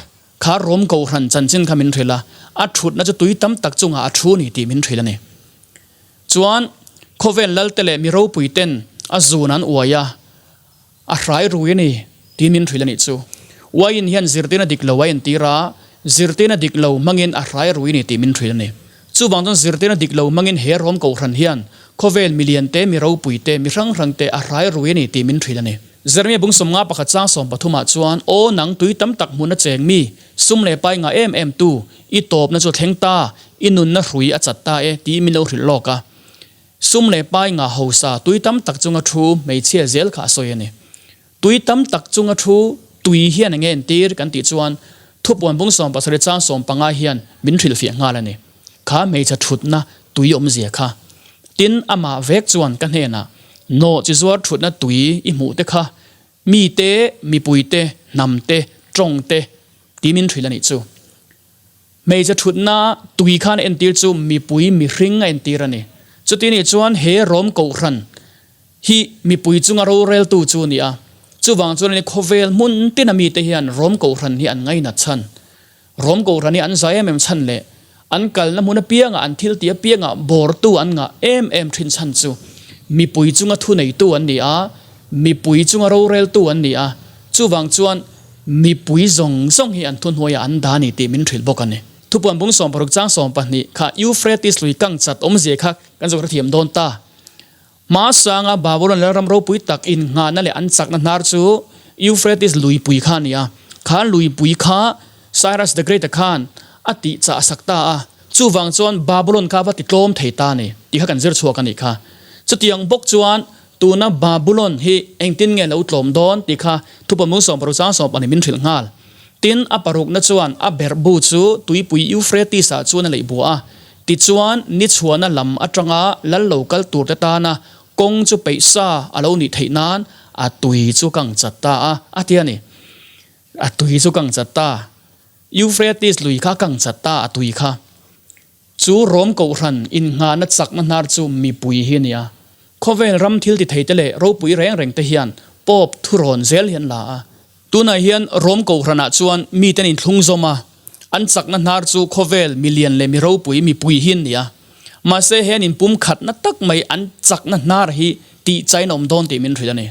Kha Rom Kohhran chanchin kha min hrilh a, a thutna chu tui tam tak chungah a thu ni tih min hrilh a ni. Chuan khawvel lalte leh mi ropui ten a zun an uai a, a hrai rui a ni tih min hrilh a nih chu. Uaiin hian zirtirna dik lo a entir a, zirtirna dik lo hmangin a hrai rui a ni tih min hrilh a ni. Chuvang chuan zirtirna dik lo hmangin he Rom Kohhran hian khawvel milian te, mi ropui te, mi hrang hrang te a hrai rui a ni tih min hrilh a ni. Jeremia bung 51 chang 13 ah chuan, Aw nang tui tam tak hmun a cheng mi, sum leh pai ngah em em tu, i tawpna chu a thleng ta, i nunna hrui a chat ta e, tiin min lo hrilh lawk a. Sum leh pai ngah hausa tui tam tak chunga thu hmeichhia zel kha a sawi a ni. Tui tam tak chunga thu tui hian enge entir kan tih chuan thupuan bung 17 chang 15 hian min hrilhfiah nghal a ni. Kha hmeichhe thutna tui awmzia kha. Tin, amah vek chuan ka hnenah, Nawh chi zuar thutna tui i hmuh te kha mi te, mipui te, hnam te, tawng te ti min hrilh a nih chu. Hmeichhe thutna tui khan a entir chu mipui mihring a entir a ni. Chuti nih chuan he Rom Kohhran hi mipui chunga roreltu chu a ni a. Chuvang chuan ani khawvel hmun tina mite hian Rom Kohhran hi an ngainat chhan. Rom Kohhran hi an zai em em chhan leh an kalna hmun apiangah an thil tih apiangah bawrtu an ngah em em thin chhan chu mipui chunga thuneitu an ni a, mipui chunga roreltu an ni a, chuvang chuan mipui zawng zawng hi an thuhnuaiah an dah a ni tih min hrilh bawk a ni. Thupuan bung 60 chang 12 kha Euphrates lui kang chat awmzia kha kan zawh hrethiam dawn ta. Hmasanga Babylon lalram ropui tak innghahna leh an chakna hnar chu Euphrates luipui kha a ni a. Kha luipui kha Cyrus the Great-a khan a tihchah a sak ta a, chuvang chuan Babylon kha a va titlawm thei ta a ni tih kha kan zir chhuak a nih kha. Chutiang bawk chuan tuna Babylon hi engtin nge lo tlawm dawn tih kha Thupamu 16 chang 12 min hrilh nghal. Tin, a parukna chuan a berhbu chu tuipui Euphrates-ah chuan a leih buah a. Tichuan, ni chhuahna lam atanga lal lo kal turte tana kawng chu peih sa a lo nih theih nan a tui chu kang chat ta a, a ti a ni. A tui chu kang chat ta. Euphrates lui kha kang chat ta a tui kha. Chu Rom Kohhran innghahna chakna hnar chu mipui hi a ni a. Khawvel ram thil ti theite leh ropui reng rengte hian Pope thurawn zel hi an la a. Tunah hian Rom Kohhranah chuan mite an inthlung zawm a, an chakna hnar chu khawvel milian leh mi ropui mipui hi an ni a. Mahse he an inpum khatna tak mai an chakna hnar hi tih chain a awm dawn tih min hrilh a ni.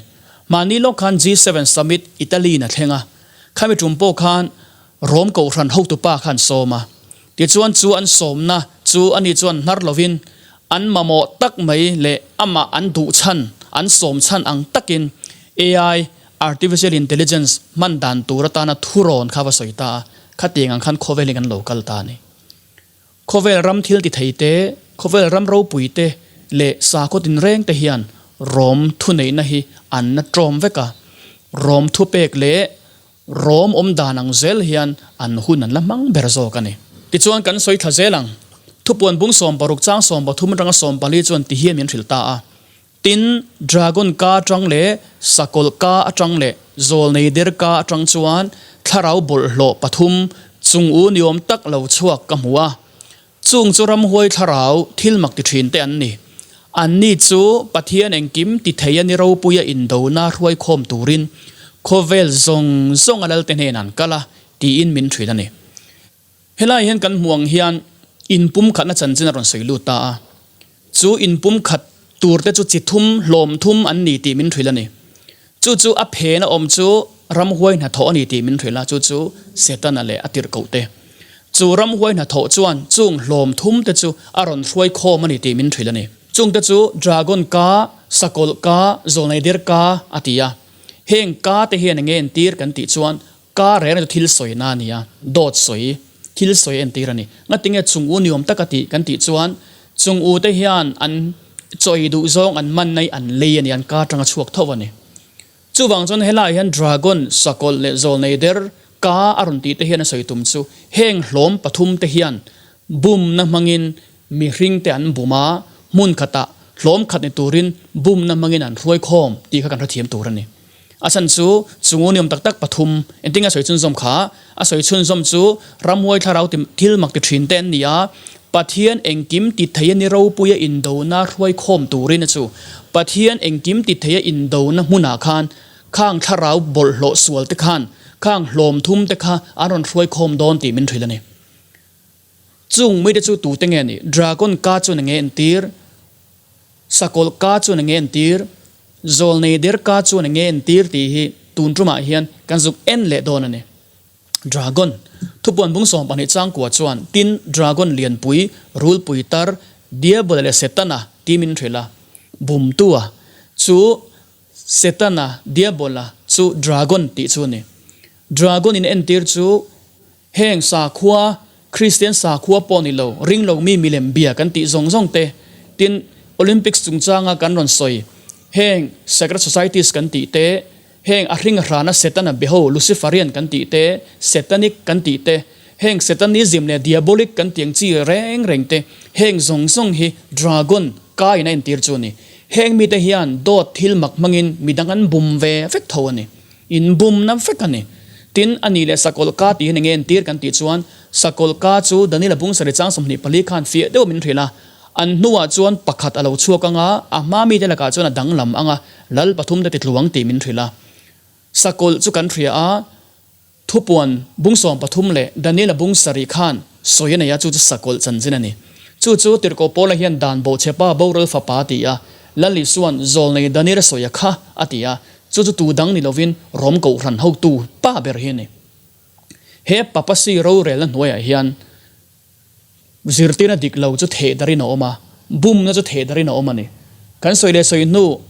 Mahni lawk khan G7 Summit Italy in a thleng a, khami tum pawh khan Rom Kohhran hotupa kha an sawm a. Tichuan chu an sawmna chu ani chuan hnar lovin an mamawh tak mai leh amah an duh chhan, an sawm chhan ang takin AI, Artificial Intelligence, hman dan tur atana thurawn kha va sawi ta a, khatiang ang khan khawvelin kan lo kal ta a ni. Khawvel ram thil ti thei te, khawvel ram ropui te leh sakhaw tinreng te hian Rom thuneihna hi an na tlawm vek a, Rom thupek leh Rom awm dan ang zel hian an hun an la hmang ber zawk a ni. Tichuan kan sawi thla zel ang. Thupuan bung 16 chang 13 atanga 14 chuan ti hian min hrilh ta a, Tin, dragon ka atang leh sakawlh ka atang leh zawlnei der ka atang chuan thlarau bawlhhlawh pathum chung u niawm tak lo chhuak ka hmu a. Chung chu ramhuai thlarau thil mak ti thin te an ni. Anni chu Pathian engkim ti thei a ni ropuia indona hruai khawm turin khawvel zawng zawng a lalte hnenah an kal a tiin min hrilh a ni. Helai hian kan hmuh ang hian inpumkhatna chanchin a rawn sawi lut ta a. Chu inpumkhat turte chu chi thum, hlawm thum an ni tih min hrilh a ni. Chu chu a phena awm chu ramhuai hnathawh a ni tih min hrilh a, chu chu Setana leh a tirhkohte. Chu ramhuai hnathawh chuan chung hlawm thumte chu a rawn hruai khawm a ni tih min hrilh a ni. Chungte chu Dragon ka, Sakawlh ka, Zawlneidir ka a ti a. Heng ka te hian enge entir kan tih chuan Ka reng chu thil sawina a ni a, dawt sawi, thil sawi entir a ni. Ngatinge chung u niawm taka tih kan tih chuan chung u te hian an chawi duh zawng an man na hi an lei a ni, an ka atanga chhuak tho a ni. Chuvang chuan helaiah hian dragon, sakawlh leh zawlnei der ka a rawn tih te hian a sawi tum chu heng hlawm pathum te hian bumna hmangin mihring te an bum a, hmun khatah hlawm khat ni turin bumna hmangin an hruai khawm tih kha kan hrethiam tur a ni. A chhan chu, chungu niawm tak tak pathum, engtin nge a sawi chhunzawm kha? A sawi chhunzawm chu, ramhuai thlarau ti thil mak ti thin te an ni a, Pathian engkim ti thei a ni ropuia indona hruai khawm turin a chu. Pathian engkim ti thei a indona hmunah khan, khang thlarau bawlhhlawh sual te khan, khang hlawm thum te kha an rawn hruai khawm dawn tih min hrilh a ni. Chung mite chu tute nge ni? Dragon ka chuan enge entir? Sakawlh ka chuan enge entir? Zawlnei der ka chuan enge entir tih hi tun tumah hian kan zuk en leh dawn a ni. Dragon, Thupuan bung 12 changkua chuan tin Dragon lianpui, rulpui tar, Diabola leh Setana tih min hrilh a, bumtua chu Setana, Diabola, chu Dragon tih chu a ni. Dragon in entir chu Heng sakhua, Kristian sakhua pawh ni lo, ring lo mi milem bia kan tih zawng zawng te, tin Olympics chungchanga kan rawn sawi, heng secret societies kan tih te, heng a hring hrana Setana beho Luciferian kan tih te, Satanic kan tih te, heng Satanism leh Diabolic kan tih ang chi reng reng te, heng zawng zawng hi Dragon kaiin a entir chu a ni. Heng mite hian dawt thil mak hmangin midang an bum ve vek tho a ni. Inbumna vek a ni. Tin, a ni leh sakawlh ka tih hian enge entir kan tih chuan, sakawlh ka chu Daniela bung sarih chang 24 khan fiah deuh min hrilh a. An hnuah chuan pakhat a lo chhuak ang a, a hma mite lakah chuan a danglam ang a, lal pathum te titluang tih min hrilh a. Sakawlh chu kan hria a. Thupuan bung 13 leh Daniela bung sarih khan sawi a nei a, chu chu sakawlh chanchin a ni. Chu chu Tirhkoh Paula hian dan bawhchhepa boral fapa a ti a, Lal Isua'n zawlnei Daniela sawia kha a ti a, chu chu tu dang ni lovin Rom Kohhran hotu pa ber hi a ni. He Papasi rorelna hnuaiah hian Zirtirna dik lo chu theh darin a awm a, bumna chu theh darin a awm a ni. Kan sawi leh sawi hnu,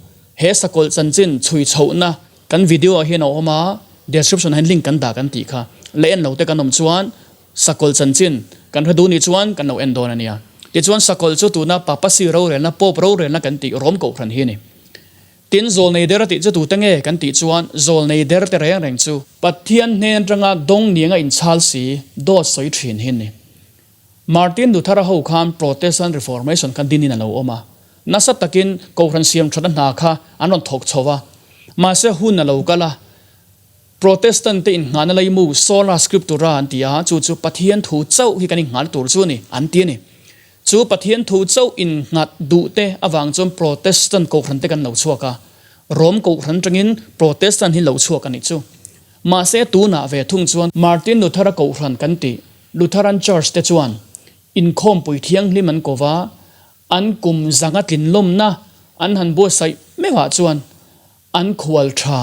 he sakawlh chanchin chhui chhohna kan video ah hian a awm a, description ah hian link kan dah kan tih kha. La en lo te kan awm chuan sakawlh chanchin kan hre duh nih chuan kan lo en dawn a nia. Tichuan sakawlh chu tuna Papasi rorelna, Pope rorelna kan tih rawm kohhran hi a ni. Tin, zawlnei der a tih chu tute nge kan tih chuan zawlnei der te reng reng chu Pathian hnen atanga dawng niang a inchhal si dawt sawi thin hi a ni. Martin Luther-a ho khan Protestant Reformation kha dinin a lo awm a, nasa takin Kohhran siam thatna hna kha an rawn thawk chho a, mahse hun a lo kal a, Protestant te innghahna laimu Sola Scriptura an ti a, chu chu Pathian thu chauh hi kan innghahna tur chu a ni, an ti a ni. Chu Pathian thu chauh innghat duh te avang chuan Protestant Kohhran te kan lo chhuak a, Rom Kohhran atangin Protestant hi lo chhuak a nih chu. Mahse tunah ve thung chuan Martin Luther-a Kohhran kan tih Lutheran Church te chuan inkhawmpui thianghlim an ko va, an kum zanga tlinlawmna an han buatsaih meuhah chuan an khual tha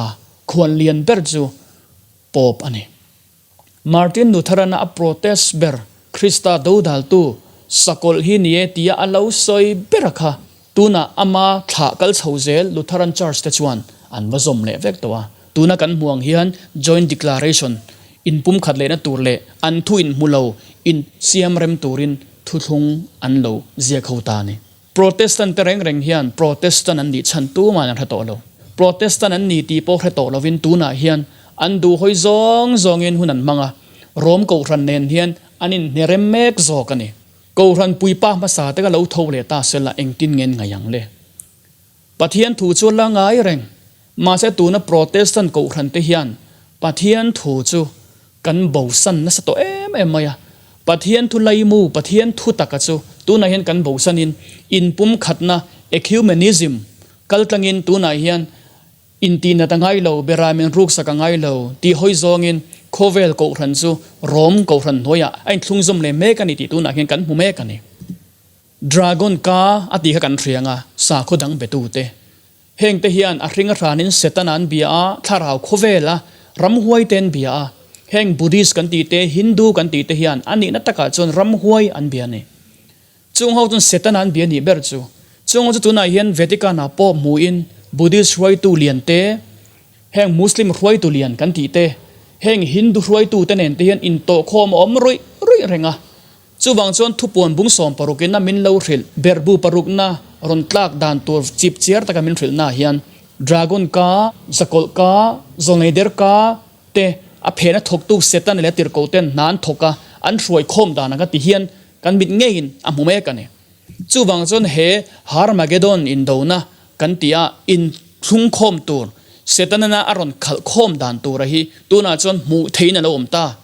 khuan lian ber chu Pope a ni. Martin Lutheran-a a protest ber Krista dodaltu sakawlh hi ni e tia a lo sawi ber a kha tunah ama thlah kal chho zel Lutheran Church te chuan an va zawm leh vek tawh a. Tuna kan hmuh ang hian Joint Declaration inpumkhat lehna tur leh an thu inhmu lo insiam rem turin thuthlung an lo ziak ho ta a ni. Protestant te reng reng hian Protestant an nih chhan tumahin an hre tawh lo. Protestant an ni tih pawh hre tawh lovin tunah hian an duhhawi zawng zawngin hun an hmang a, Rom Kohhran nen hian an inhne rem mek zawk a ni. Kohhran puipa hmasa te ka lo tho leh ta sela engtin nge an ngaih ang le? Pathian thu chu la ngai reng, mahse tuna Protestant kohhran te hian Pathian thu chu kan bosan nasa tawh em em mai a. Pathian thu laimu, Pathian thu taka chu tunah hian kan bosanin inpumkhatna, ecumenism, kaltlangin tunah hian Intihnat a ngai lo, Beramin ruksak a ngai lo tih hawi zawngin khawvel kohhran chu Rom kohhran hnuaiah a inthlungzawm leh mek a ni tih tunah hian kan hmu mek a ni. Dragon ka a tih kha kan hria anga sakhaw dang betute. Hengte hian a hring a hranin Setana an bia a, thlarau khawvela ramhuaite an bia a. Heng Buddhist kan tih te, Hindu kan tih te hian a nihna takah chuan ramhuai an bia a ni. Chung ho chuan Setana an bia nih ber chu. Chung ho chu tunah hian Vatican ah pawh hmuhin Buddhist hruaitu lian te, heng Muslim hruaitu lian kan tih te, heng Hindu hruaitu te nen te hian intawhkhawm a awm ruih ruih reng a. Chuvang chuan thupuan bung 16 in a min lo hrilh berhbu parukna rawn tlak dan tur chip chiar taka min hrilh na hian Dragon ka, Zakawlh ka, Zawlneider ka te a phena thawktu Setana leh a tirhkoh ten hna an thawk a, an hruai khawm dan anga ti hian Kan mit ngeiin a hmu mek a ni. Chuvang chuan he Harmagedon indona kan tih a inthlungkhawm tur, Setanana a rawn khalh khawm dan tura hi tunah chuan hmuh theihin a lo awm ta.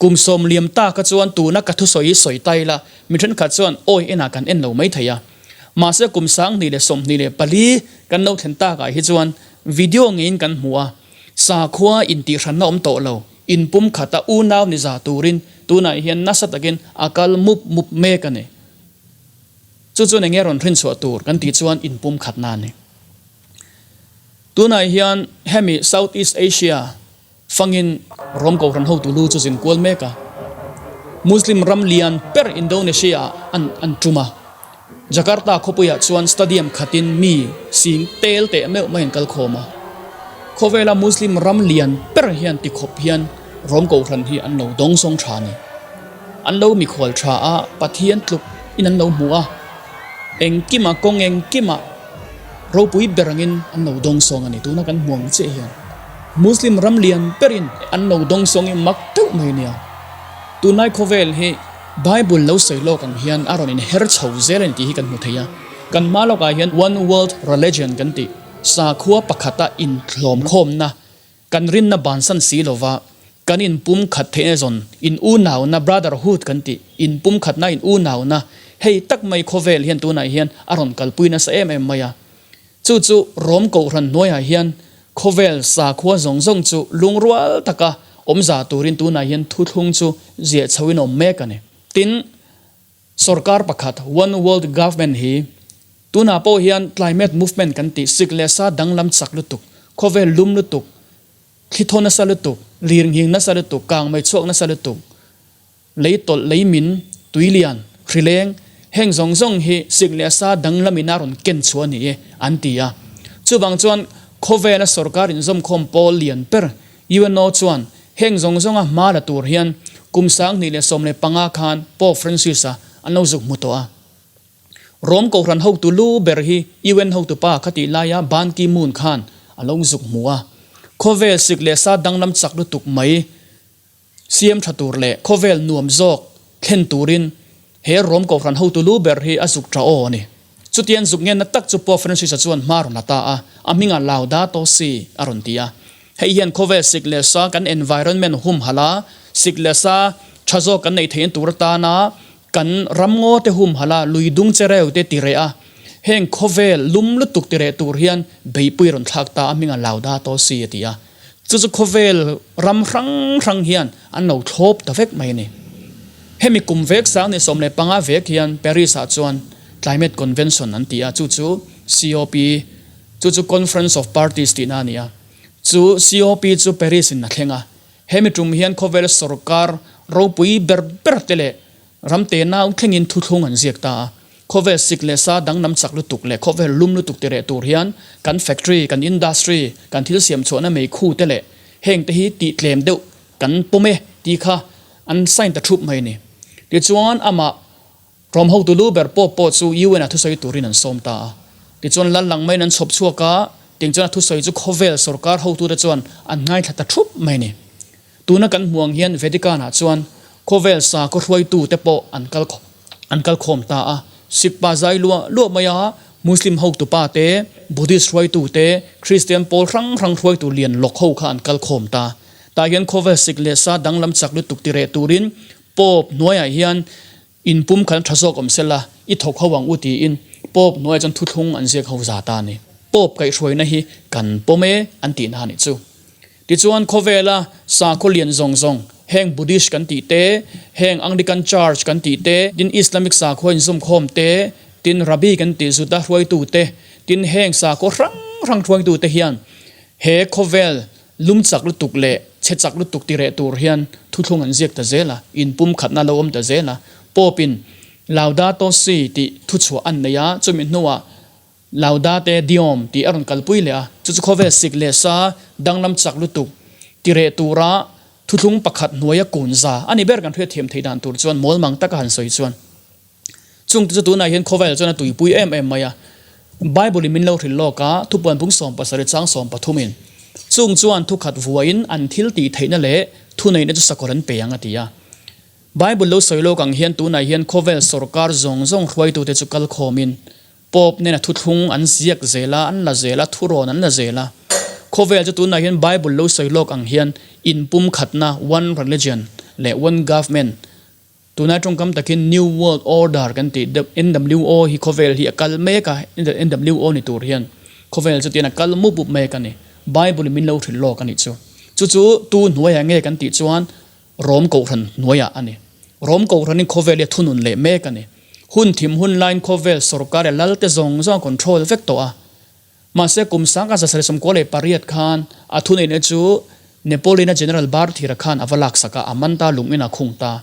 Kum sawm liam ta kha chuan tuna ka thusawi hi sawi ta ila, mi thenkhat chuan awi enah kan en lo mai thei a. Mahse kum 2024 kan lo thlen takah hi chuan video ngeiin kan hmu a, sakhua intihhranna awm tawh lo. In pumkhata unau ni za turin tunah hian nasa takin a kal mup mup mek a ni. Chu chuan enge rawn hrinchhuah tur kan tih chuan in pumkhatna a ni. Tunah hian hemi South East Asia fangin Rom Kohhran hotu lu chu zin kual mek a. Muslim ram lian ber Indonesia ah an an tum a. Jakarta khawpuiah chuan stadium khatin mi sing tel teh meuh mai an kal khawm a. Khawvela Muslim ram lian ber hian tikhawp hian Rom Kohhran hi an lo dawngsawng tha a ni. An lo mikhual tha a, Pathian tluk in an lo hmu a, engkima kawng engkima ropui ber angin an lo dawngsawng a ni. Tuna kan hmu ang chiah hian Muslim ram lian berin an lo dawngsawng hi mak deuh mai a nia. Tunlai khawvel hi Bible lo sawi lawk ang hian a rawn inher chho zel a ni tih hi kan hmu thei a. Kan hma lawkah hian One World Religion kan tih, sakhua pakhata inthlawmkhawmna, kan rinna bansan si lova kan inpumkhat theihna zawn, in unauna, brotherhood kan tih, inpumkhatna, in unauna, hei tak mai khawvel hian tunah hian a rawn kalpui nasa em em mai a. Chu chu Rom Kohhran hnuaiah hian khawvel sakhua zawng zawng chu lungrual taka awm za turin tunah hian thuthlung chu ziah chhoin a awm mek a ni. Tin, sorkar pakhat, One World Government hi tunah pawh hian climate movement kan tih sik leh sa danglam chak lutuk, khawvel lum lutuk, thli thaw nasa lutuk, lirnghing nasa lutuk, kangmei chhuak nasa lutuk, Lei tawlh, lei min, tui lian, hri leng, heng zawng zawng hi sik leh sa danglamin a rawn ken chhuah a ni e, an ti a. Chuvang chuan khawvela sorkar inzawmkhawm pawl lian ber UNO chuan heng zawng zawnga hma la tur hian kum 2015 khan Pope Francis-a an lo zuk hmu tawh a. Rome Kohhran hotu lu ber hi UN hotupa kha tih laia Ban Ki-moon khan a lo zuk hmu a. Khawvel sik leh sa danglam chak lutuk mai Siam tha tur leh khawvel nuam zawk thlen turin he Rom Kohhran hotu lu ber hi a zuk tha aw a ni. Chutiang zuk ngenna tak chu Pope Francis-a chuan hma rawn la ta a, a hmingah Laudato Si a rawn ti a. Hei hian khawvel sik leh sa kan environment humhalh a, sik leh sa tha zawk kan neih theihna tur atana kan ramngaw te humhalh a, lui dung chereu te ti reh a, heng khawvel lum lutuk ti reh tur hian beihpui rawn thlak ta a, hmingah Laudato Si a ti a. Chu chu khawvel ram hrang hrang hian an lo thlawp ta vek mai a ni. Hemi kum vek 2015 vek hian Paris ah chuan Climate Convention an ti a, chu chu COP, chu chu Conference of Parties tihna a ni a. Chu COP chu Paris in a thleng a. Hemi tum hian khawvel sorkar ropui ber ber te leh Ram te nau thlengin thuthlung an ziak ta a, khawvel sik leh sa danglam chak lutuk leh khawvel lum lutuk ti reh tur hian kan factory, kan industry, kan thil siam chhuahna meikhu te leh heng te hi tih tlem deuh kan pawm e tih kha an sign ta thup mai a ni. Tichuan amah rawm hotu lu ber pawp pawh chu UN ah thusawi turin an sawm ta a. Tichuan lal lang maiin an chhawp chhuak a, tiang chuan a thusawi chu khawvel sorkar hotute chuan an ngaithla ta thup mai a ni. Tuna kan hmuh ang hian Vatican-ah chuan khawvel sakhaw hruaitute pawh an kal An kal khawm ta a. Sikpa zai luah luah mai a, Muslim hotupa te, Buddhist hruaitu te, Kristian pawl hrang hrang hruaitu lian lawk ho kha an kal khawm ta. Tah hian khawvel sik leh sa danglam chak lutuk ti reh turin Pope hnuaiah hian inpum khan tha zawk awm sela, i thawk ho ang u tiin Pope hnuaiah chuan thuthlung an ziak ho za ta a ni. Pope kaihhruaina hi kan pawm e an tihna a nih chu. Tichuan khawvela sakhaw lian zawng zawng, heng Buddhist kan tih te, heng Anglican Church kan tih te, tin Islamic sakhaw inzawmkhawm te, tin Rabbi kan tih Juda hruaitu te, tin heng sakhaw hrang hrang hruaitu te hian he khawvel lum chak lutuk leh chhe chak lutuk ti reh tur hian thuthlung an ziak ta zel a, inpumkhatna lo awm ta zel a. Pope-in Laudato Si tih thuchhuah an nei a, chumi hnuah Laudate Deum tih a rawn kalpui leh a, chu chu khawvel sik leh sa danglam chak lutuk ti reh tura thuthlung pakhat hnuaia kun za a ni ber kan hriatthiam theih dan tur chuan mawlmang taka han sawi chuan chung te chu tunah hian khawvel chuan a tuipui em em mai a. Bible in min lo hrilh lawk a, thupuan bung 70 chang 13 in chung chuan thukhat vuain an thil tih theihna leh thuneihna chu sakawr an pe ang a ti a. Bible lo sawi lawk ang hian tunah hian khawvel sorkar zawng zawng hruaitute chu kalkhawmin Pope nena thuthlung an ziak zel a, an la zel a, thurawn an la zel a. Khawvel chu tunah hian Bible lo sawi lawk ang hian inpumkhatna, one religion, leh one government, tunai tawngkam takin New World Order kan tih NWO hi khawvel hi a kal mek a, NWO ni tur hian khawvel chu tian a kal mup mup mek a ni. Bible in min lo hrilh lawk a nih chu. Chu chu tu hnuaiah nge kan tih chuan Rom Kohhran hnuaiah a ni. Rom Kohhranin khawvel hi a thunun leh mek a ni. Hun thim hun laiin khawvel sorkar leh lalte zawng zawng a control vek tawh a. Mahse kum sangka 1798 khan a thuneihna chu Napoleon-a General Barthier-a khan a va laksak a, a man ta lungin a khung ta.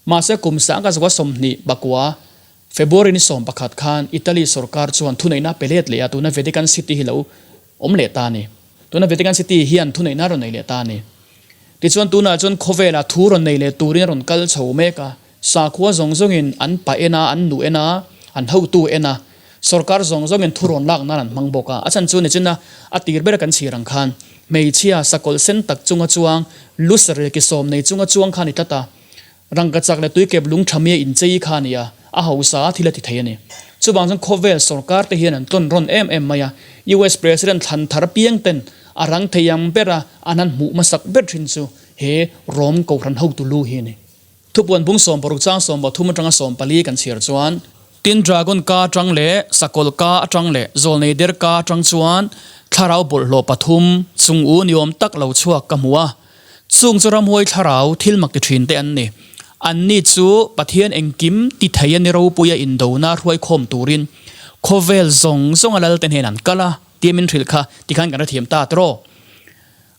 Mahse kum sangka 929 February ni 11 khan Italy sorkar chuan thuneihna a pe let leh a, tuna Vatican City hi lo awm leh ta a ni. Tuna Vatican City hian thuneihna a rawn nei leh ta a ni. Tichuan tunah chuan khawvelah thu rawn nei leh turin a rawn kal chho mek a, sakhua zawng zawngin an pa en a, an nu en a, an hotu en a, sorkar zawng zawngin thu rawn lak nan an hmang bawk a. A chhan chu nichina a tir bera kan chhir ang khan hmeichhia sakawlh sen tak chunga chuang lu saril ki sawm nei chunga chuang kha a ni tlat a. Rangkachak leh tuikep lung tha mia inchei kha a ni a, a hausa a thil a ti thei a ni. Chuvang chuan khawvel sorkar te hian an tlawn rawn em em mai a, US President thlan thar piang ten a rang thei ang ber a an han hmuh hmasak ber thin chu he Rom Kohhran hotu lu hi a ni. Thupuan bung 60 chang 13 atanga 14 kan chhiar chuan, Tin dragon ka atang leh sakawlh ka atang leh zawlnei der ka atang chuan thlarau bawlhhlawh pathum chung u ni awm tak lo chhuak ka hmu a, Chung chu ramhuai thlarau thil mak ti thin te an ni. Anni chu Pathian engkim ti thei a ni ropuia indona hruaikhawm turin khawvel zawng zawnga lalte hnen an kal a tia min hrilh kha tikhan kan hrethiam ta tiraw?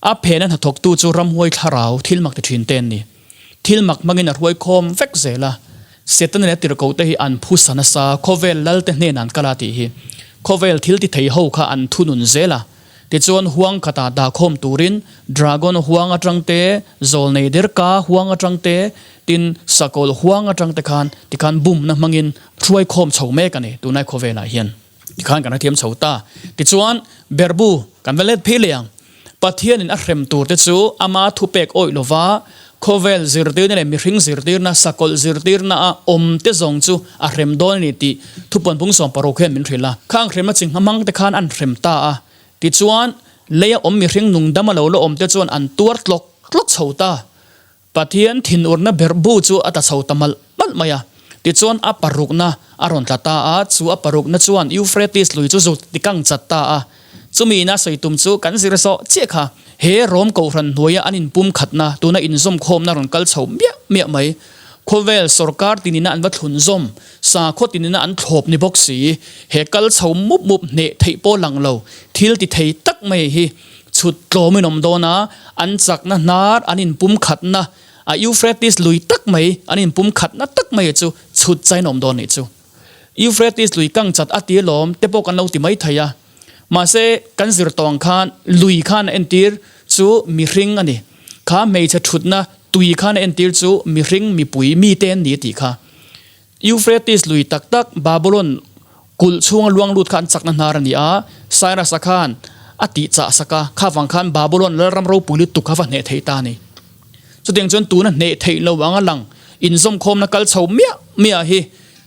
A phena hnathawktu chu ramhuai thlarau thil mak ti thin te an ni. Thil mak hmangin a hruaikhawm vek zel a. Setana leh a tirhkohte hi an phusa nasa, khawvel lalte hnenah an kal a tih hi. Khawvel thil ti thei ho kha an thunun zel a. Tichuan huang khatah dahkhawm turin dragon huang atang te, zawlnei derka huang atang te, tin sakawlh huang atang te khan tikhan bumna hmangin hruaikhawm chho mek a ni tunlai khawvelah hian. Tikhan kan hrethiam chho ta. Tichuan berhbu kan va let phei leh ang. Pathianin a hrem turte chu ama thupek awih lova khawvel zirtirna leh mihring zirtirna, sakawlh zirtirna a awmte zawng chu a hrem dawn a ni tih thupuan bung 60 hian min hrilh a. Khang hremna chi hmamang te khan an hrem ta a. Tichuan, leia awm mihring nungdama lo la awmte chuan an tuar tlawk tlawk chho ta. Pathian thinurna berhbu chu a tla chho ta malh malh mai a. Tichuan a parukna a rawn tla ta a, chu a parukna chuan Euphrates lui chu zut tikang chat ta a. Chumi ina sawi tum chu kan zir zawh chiah kha. He Rom Kohhran hnuaia an inpum khatna, tuna inzawmkhawmna rawn kal chho miah miah mai. Khawvel sorkar tinina an va thlun zawm, sakhaw tinina an thlawp ni bawk si. He kal chho mup mup hneh theih pawh lang lo, thil ti thei tak mai hi. Chhut tlawm in awm dawn a, an chakna hnar an inpum khatna, a Euphrates lui tak mai an inpum khatna tak mai chu chhut chain awm dawn nih chu. Euphrates lui kang chat a ti alawm te pawh kan lo ti mai thei a. Mahse, kan zir tawh ang khan lui khan a entir chu mihring a ni. Kha hmeichhe thutna tui khan a entir chu mihring mipui mite an ni a tih kha. Euphrates lui tak tak Babylon kulh chhunga luang lut kha an chakna hnar a ni a, Cyrus-a khan a tih chah sak a, kha vang khan Babylon lalram ropui lutuk kha va hneh theih ta a ni. Chutiang chuan tuna hneh theih lo anga lang inzawmkhawmna kal chho miah miah hi.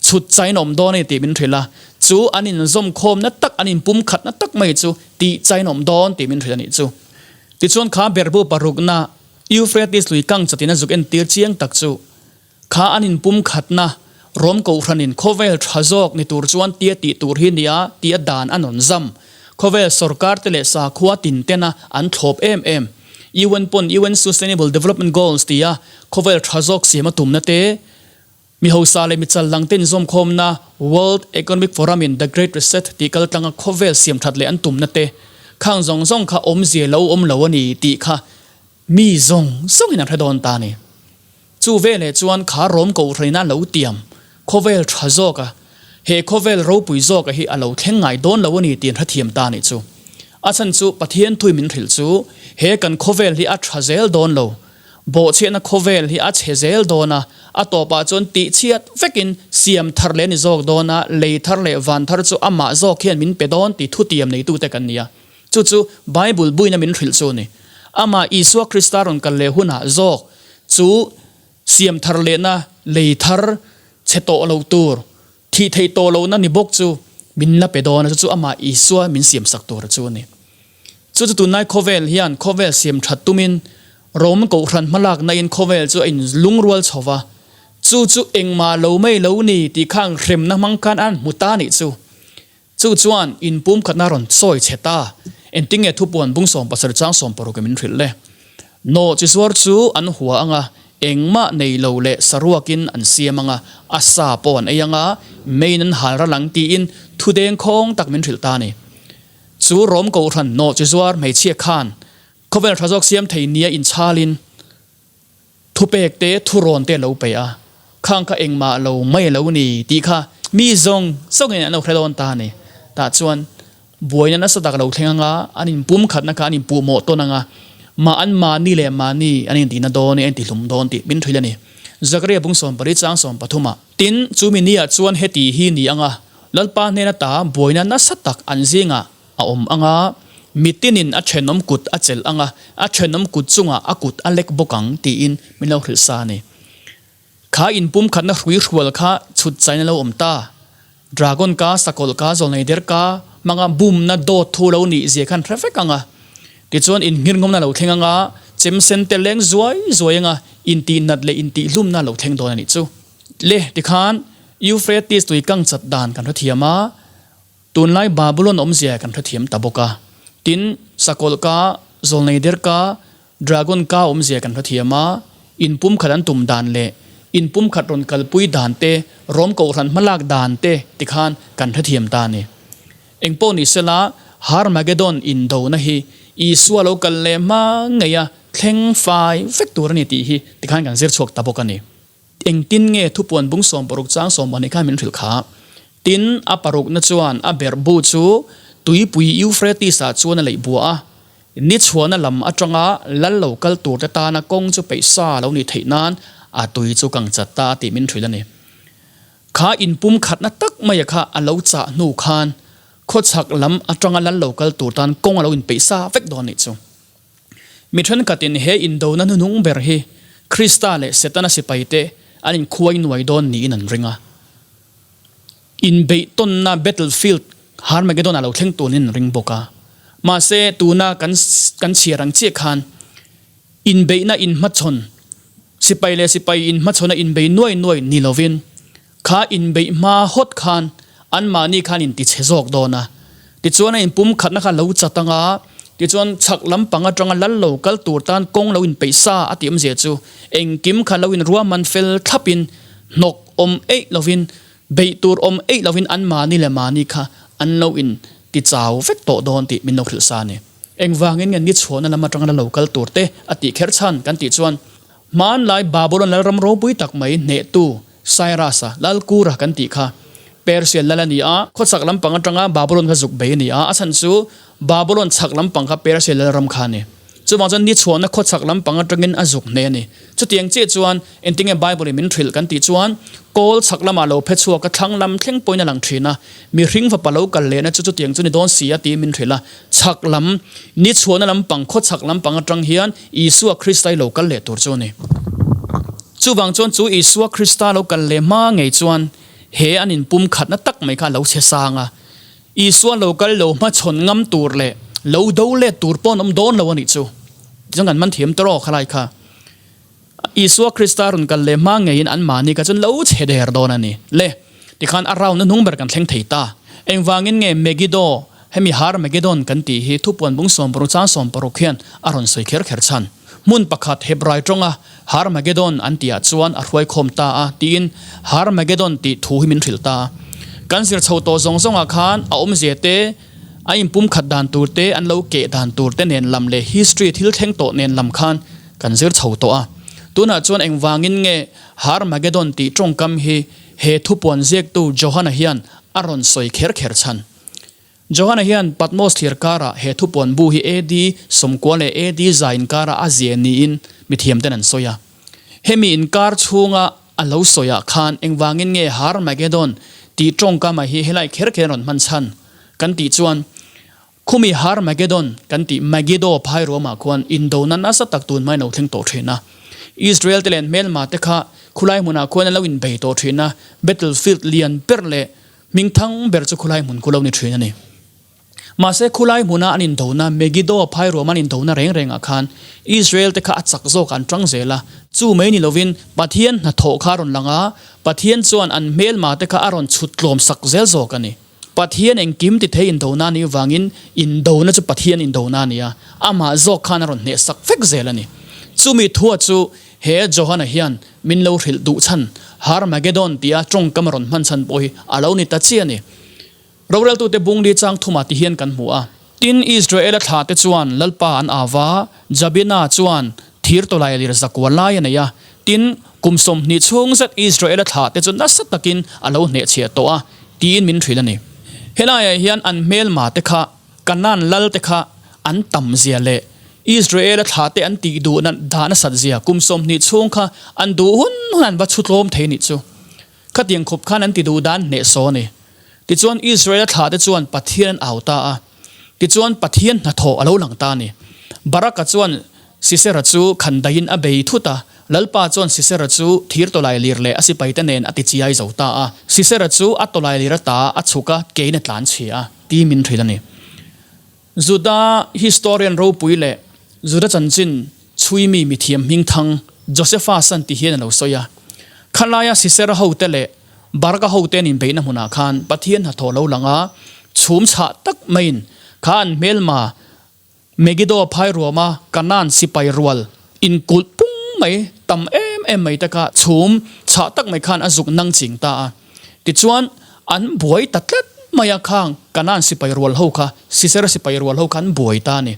Chhut chain awm dawn a ni tih min hrilh a, chu an inzawmkhawmna tak, an inpumkhatna tak mai chu tih chain awm dawn tih min hrilh a nih chu. Tichuan kha berhbu parukna Euphrates lui kang chatin a zuk entir chiang tak chu kha an inpumkhatna Rom Kohhranin khawvel tha zawk ni tur chuan tia tih tur hi nia tia dan a nawn zam. Khawvel sorkar te leh sakhua tin tena an thlawp em em. UN pawn UN Sustainable Development Goals tia khawvel tha zawk siam a tumna te, Mi hausa leh mi challang te inzawmkhawmna World Economic Forum in The Great Reset tih kaltlanga khawvel siamthat leh an tumna te khang zawng zawng kha awmzia lo awm lo a ni tih kha mi zawng zawngin an hre dawn ta a ni. Chu veleh chuan kha rawm kohhraina lo tiam khawvel tha zawka he khawvel ropui zawka hi a lo thleng ngai dawn lo a ni tih an hrethiam ta a nih chu. A chhan chu Pathian thui min hrilh chu he kan khawvel hi a tha zel dawn lo Bawhchhiahna khawvel hi a chhe zel dawn a, a tawpah chuan tihchhiat vekin siam thar leh a ni zawk dawn a, lei thar leh van thar chu amah zawk hian min pe dawn tih thutiam neitute kan ni a. Chu chu Bible buina min hrilh chu a ni. Amah Isua Krista rawn kal leh hunah zawk chu siam thar lehna lei thar chhe tawh lo tur, thih theih tawh lohna ni bawk chu min la pe dawn a, chu chu amah Isua min siamsak tur chu a ni. Chu chu tunlai khawvel hian khawvel siam that tumin Rom kohhran hmalakna in khawvel chu a in lungrual chho va, chu chu engmah lo mai lo ni tih khang hremna hmang khan an hmu ta nih chu. Chu chuan in pumkhatna rawn sawi chhe ta. Engtinge thupuan bung 70 chang 60 in min hrilh le? Nawh chi zuar chu an hua anga, engmah nei lo leh saruakin an siam anga, a sa pawh an ei anga, meiin an hal ral ang tiin thu dengkhawng tak min hrilh ta a ni. Chu Rom Kohhran nawh chi zuar hmeichhia khan khawvel tha zawk siam thei nia inchhalin thupek te thurawn te a lo pe a, khang kha engmah lo mai a lo ni tih kha mi zawng zawngin an lo hre dawn ta a ni. Tah chuan buaina nasa tak a lo thleng anga, an inpumkhatna kha an inpuhmawh tawn anga, mah an mahni leh mahni an intihna dawn i an intihlum dawn tih min hrilh a ni. Zakaria bung 14 chang 13 ah. Tin, chu mi nia chuan heti hi ni anga, Lalpa hnen ata buaina nasa tak an zingah a awm ang a, mitinin a thenawm kut a chelh ang a, a thenawm kut chungah a kut a lek bawk ang tiin min lo hrilh sa a ni. Kha inpumkhatna hrui hrual kha chhut chain a lo awm ta. Dragon ka, sakawlh ka, zawlnei der ka hmanga bumna dawt thu lo nih zia khan hre vek ang a. Tichuan inngirngawmna lo thleng ang a, chemsen te leng zuai zuai ang a, intihnat leh intihhlumna lo thleng dawn a nih chu. Le, tikhan Euphrates tui kang chat dan kan hrethiam a, tunlai Babulon awmzia kan hrethiam ta bawk a. Tin, sakawlh ka, zawlnei der ka, dragon ka awmzia kan hrethiam a, inpumkhat an tum dan leh inpumkhat rawn kalpui dan te, Rom kohhran hmalak dan te tikhan kan hrethiam ta a ni. Engpawh ni sela, Harmagedon indona hi Isua lo kal leh hma ngeia thleng fai vek tur a ni tih hi tikhan kan zir chhuak ta bawk a ni. Engtin nge thupuan bung 60 chang 12 khan min hrilh kha? Tin, a parukna chuan a berh bu chu tuipui Euphrates-ah chuan a leih buah a, ni chhuahna lam atanga lal lo kal turte tana kawng chu peih sa lo nih theih nan a tui chu kang chat ta tih min hrilh a ni. Kha inpum khatna tak maia kha a lo chah hnu khan khawchhak lam atanga lal lo kal tur tan kawng a lo inpeih sa vek dawn nih chu. Mi thenkhatin he indona hnuhnung ber hi Krista leh Setana sipaite an inkhuai nuai dawn niin an ring a. Inbeih tawnna battlefield Harmagedon a lo thleng tunin an ring bawk a. Mahse, tuna kan kan chhiar ang chiah khan inbeihna inhmachhawn, sipai leh sipai inhmachhawna inbei nuai nuai ni lovin, Kha inbeih hma hawt khan anmahni khan in tichhe zawk dawn a, tichuan a inpum khatna kha lo chat ang a, tichuan chhak lampang atanga lal lo kal tur tan kawng lo inpeih sa a tih awmzia chu engkim kha lo inruahman fel thlapin hnawk awm eih lovin, beih tur awm eih lovin anmahni leh mahni kha an lo in tichau vek tawh dawn tih min lo hrilh sa a ni. Engvangin nge ni chhuahna lam atanga lal lo kal tur te a tih kher chhan kan tih chuan hmanlai Babulon lalram ropui tak mai hnehtu Cyrus-a, Lal Kura kan tih kha Persian lal a ni a, khawchhak lampang atanga Babulon kha zuk bei a ni a, a chhan chu Babulon chhak lampang kha Persia lal ram kha a ni. Chuvang chuan ni chhuahna khawchhak lampang atangin a zuk hneh a ni. Chutiang chiah chuan engtinge Bible-in min hrilh kan tih chuan kawl chhak lamah lo phe chhuak a thlang lam thleng pawhin a lang thin a, mihring fapa lo kal lehna chu chutiang chu ni dawn si a tiin min hrilh a, chhak lam, ni chhuahna lampang, khawchhak lampang atang hian Isua Krista hi lo kal leh tur chu a ni. Chuvang chuan chu Isua Krista lo kal leh hma ngei chuan he an inpumkhatna tak mai kha a lo chhe sang a. Isua lo kal lo hmachhawn ngam tur leh lo do let tur pawh an awm dawn lo a nih chu. Tichuan kan man thiam tawh khalai kha. Isua Krista rawn kal leh hma ngeiin anmahni kha chuan lo chhe der dawn a ni. Le, tikhan a round hnung ber kan thleng thei ta. Engvangin nge Megiddo, hemi Har-Megiddon kan tih hi thupuan bung 16 chang 60 hian a rawn sawi kher kher chhan? Hmun pakhat Hebrai tawnga Har-Megiddon an tihah chuan a hruaikhawm ta a tiin Har-Megiddon tih thu hi min hrilh ta a. Kan zir chho tawh zawng zawngah khan a awmzia te, a inpumkhat dan tur te, an lo keh dan tur te nen lam leh history thil thleng tawh nen lam khan Kan zir chho tawh a. Tunah chuan engvangin nge Har-Magedon tih tawngkam hi he thupuan ziaktu Johana hian a rawn sawi kher kher chhan? Johana hian Patmos thlir karah he thupuan bu hi AD 90 leh AD 100 inkarah a ziah niin mithiamten an sawi a. Hemi inkar chhunga a lo sawiah khan engvangin nge Har-Magedon tih tawngkama hi helai kher kher a rawn hman chhan kan tih chuan Khumi Har-Magedon kan tih Megiddo phai ruamah khuan indona nasa tak tun hmain lo thleng tawh thin a. Israel te leh an hmelma te kha khulai hmunah khuan an lo inbei tawh thin a, battlefield lian ber leh hmingthang ber chu khulai hmun khu lo ni thin a ni. Mahse khulai hmuna an indona Megiddo phai ruama an indona reng rengah khan Israel te kha a chak zawkah an tang zel a, chu mai ni lovin Pathian hnathawh kha a rawn lang a, Pathian chuan an hmelma te kha a rawn chhut tlawm sak zel zawk a ni. Pathian engkim ti thei indona a nih vangin indona chu Pathian indona a ni a, amah zawk khan a rawn hneh sak vek zel a ni. Chumi thua chu he Johana hian min lo hrilh duh chhan, Har-Magedon tia tawngkam a rawn hman chhan pawh hi a lo ni ta chiah a ni. Roreltute bungli chang thumah ti hian kan hmu a. Tin, Israela thlahte chuan Lalpa an au va, Jabina chuan thir tawlailir zakua lai a nei a. Tin, kum 20 chhung zet Israela thlahte chu nasa takin a lo hnehchhiah tawh a, tiin min hrilh a ni. Helaiah hian an hmelma te kha, Kanaan lal te kha an tam zia leh Israela thlahte an tih duhna dah nasat zia kum 20 chhung kha an duh hun hun an va chhutlawm thei nih chu. Khatiang khup khan an ti duh dan hnehsaw a ni. Tichuan Israela thlahte chuan Pathian an au ta a. Tichuan Pathian hnathawh a lo lang ta a ni. Baraka chuan Sisera chu khandaiin a bei thut a, Lalpa chuan Sisera chu thir tawlai lir leh a sipaite nen a tichiai zo ta a. Sisera chu a tawlai lir ata a chhuk a, kein a tlan chhia a, ti min hrilh a ni. Juda historian ropui leh Juda chanchin chhui mi mithiam hmingthang Josephus an ti hian a lo sawi a. Khalaia Sisera hote leh Baraka hote an inbeihna hmunah khan Pathian hnathawh lo lang a, chhum chhah tak maiin kha an hmelma Megiddo phai ruama Kanaan sipai rual inkulh pung mai tam em em mai te kha chhum chhah tak mai khan a zuk nang ching ta a. Tichuan, an buai ta tlat mai a, khang Kanaan sipai rual ho kha, Sisera sipai rual ho kha an buai ta a ni.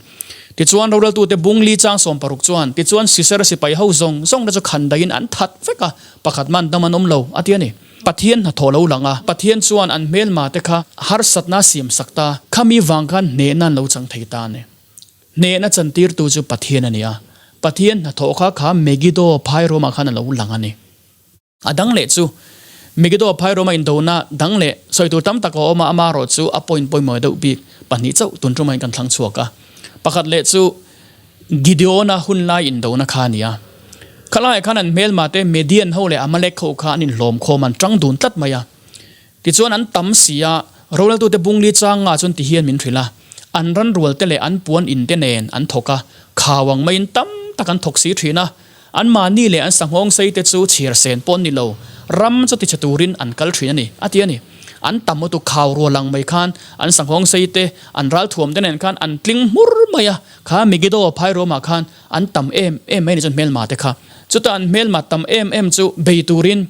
Tichuan, roreltute bung li chang 60 chuan, tichuan Sisera sipai ho zawng zawng te chu khandaiin an that vek a, pakhat man dam an awm lo, a ti a ni. Pathian hnathawh lo lang a, Pathian chuan an hmelma te kha harsatna a siam sak ta, khami vang khan hnehna an lo chang thei ta a ni. Hnehna chantirtu chu Pathian a ni a, Pathian hnathawh kha kha Megiddo phai ruamah khan a lo lang a ni. A dang leh chu Megiddo phai ruama indona dang leh sawi tur tam tak a awm a, amaherawh chu a point pawimawh deuh bik pahnih chauh tun ṭumain kan thlang chhuak a. Pakhat leh chu Gideona hun lai indona kha a ni a. Khalaiah khan an hmelma te Median ho leh Amalek ho kha an inhlawm khawm an ṭang dun tlat mai a. Tichuan an tam si a, rolaltute bungli changa chuan ti hian min hrilh a, an ran rual te leh an puan in te nen an thawk a, khau ang maiin tam tak an thawk si thin a, anmahni leh an sanghawng sei te chu chhiar sen pawh an ni lo, ram chu tichhe turin an kal thin a ni, a ti a ni. An tam lutuk khau rual ang mai khan an sanghawng sei te, an ralthuam te nen khan an tling hmur mai a, kha Megiddo phai ruamah khan an tam em em mai a ni chuan hmelma te kha. Chutah an hmelma tam em em chu bei turin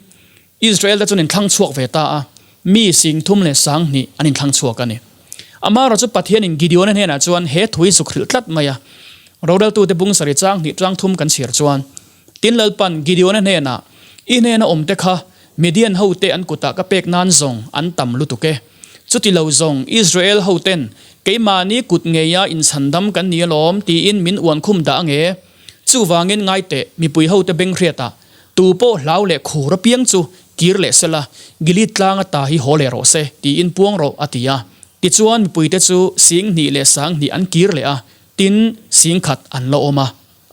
Israel te chuan inthlang chhuak ve ta a, mi 30,000 leh 2000 an inthlang chhuak a ni. Amaherawhchu Pathianin Gideona hnenah chuan he thu hi zuk hrilh tlat mai a, roreltute bung sarih chang hnih tlang thum kan chhiar chuan, Tin Lalpan Gideona hnenah, I hnena awmte kha Midian hote an kutah ka pek nan zawng an tam lutuk e. Chuti lo zawng Israel hoten keimahni kut ngeia inchhandam kan ni alawm tiin min uankhum dah ange. Chuvangin ngai teh mipui hote beng hriatah Tu pawh hlau leh khur apiang chu kir leh sela, Gilead tlang ata hi haw leh rawh se, tiin puang rawh, a ti a. Tichuan mipuite chu 20,000 leh 2000 an kir leh a, tin, 10,000 an la awm a.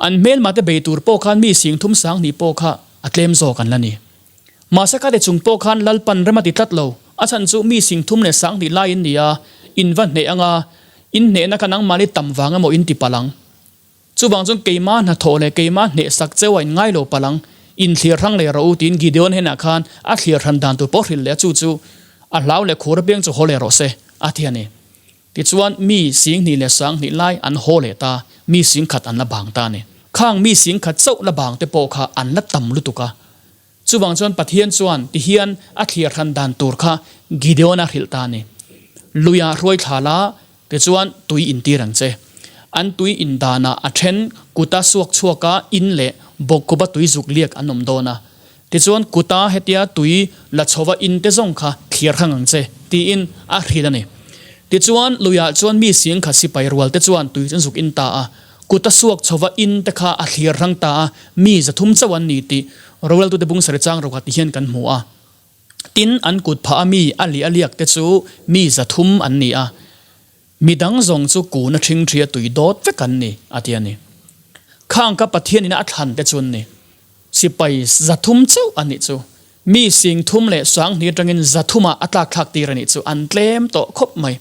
An hmelmate bei tur pawh khan mi 30,000 20,000 pawh kha a tlem zawk an la ni. Mahse ka ti chung pawh khan Lalpan rem a ti tlat lo. A chhan chu mi 30 20 lai in ni a, in va hneh anga, in hnehna kha nangmahni tam vang emaw in ti palh ang. Chuvang chuan keimah hnathawh leh keimah hnehsak cheu a in ngai lo palh ang, in thlir hrang leh rawh u tiin Gideon henah khan a thlir hran dan tur pawh hrilh leh a chu chu a hlau leh khur apiang chu haw leh rawh se a ti a ni. Tichuan mi 20 20 lai an haw leh ta, mi 10,000 an la bang ta a ni. Khang mi 10,000 chauh la bang te pawh kha an la tam lutuk a. Chuvang chuan Pathian chuan tihian a thlir hran dan tur kha Gideon-a hrilh ta a ni. Luiah hruai thla la, tichuan tui intir ang che. An tui in danah a then kuta suak chhuaka in leh bawkkhupa tui zuk liak an awm dawn a. Tichuan kuta hetia tui la chhova in te zawng kha thlir hrang ang che, tiin a hrilh a ni. Tichuan luiah chuan mi 10,000 sipai rual te chuan tui chu an zuk in ta a. Kut a suak chhova in te kha a thlir hrang ta a, mi 300 chauh an ni tih roreltute bung sari chang rukah ti hian kan hmu a. Tin, an kut phah a mi a lih a liak te chu mi 300 an ni a, mi dang zawng chu kun a ṭhing ṭhi a tui dawt vek an ni, a ti a ni. Khang kha Pathian ina a thlan te chu an ni. Sipai 300 chauh an nih chu. Mi 30 20 atangin 300 ah a tlak thlak tir a nih chu an tlem tawh khawp mai.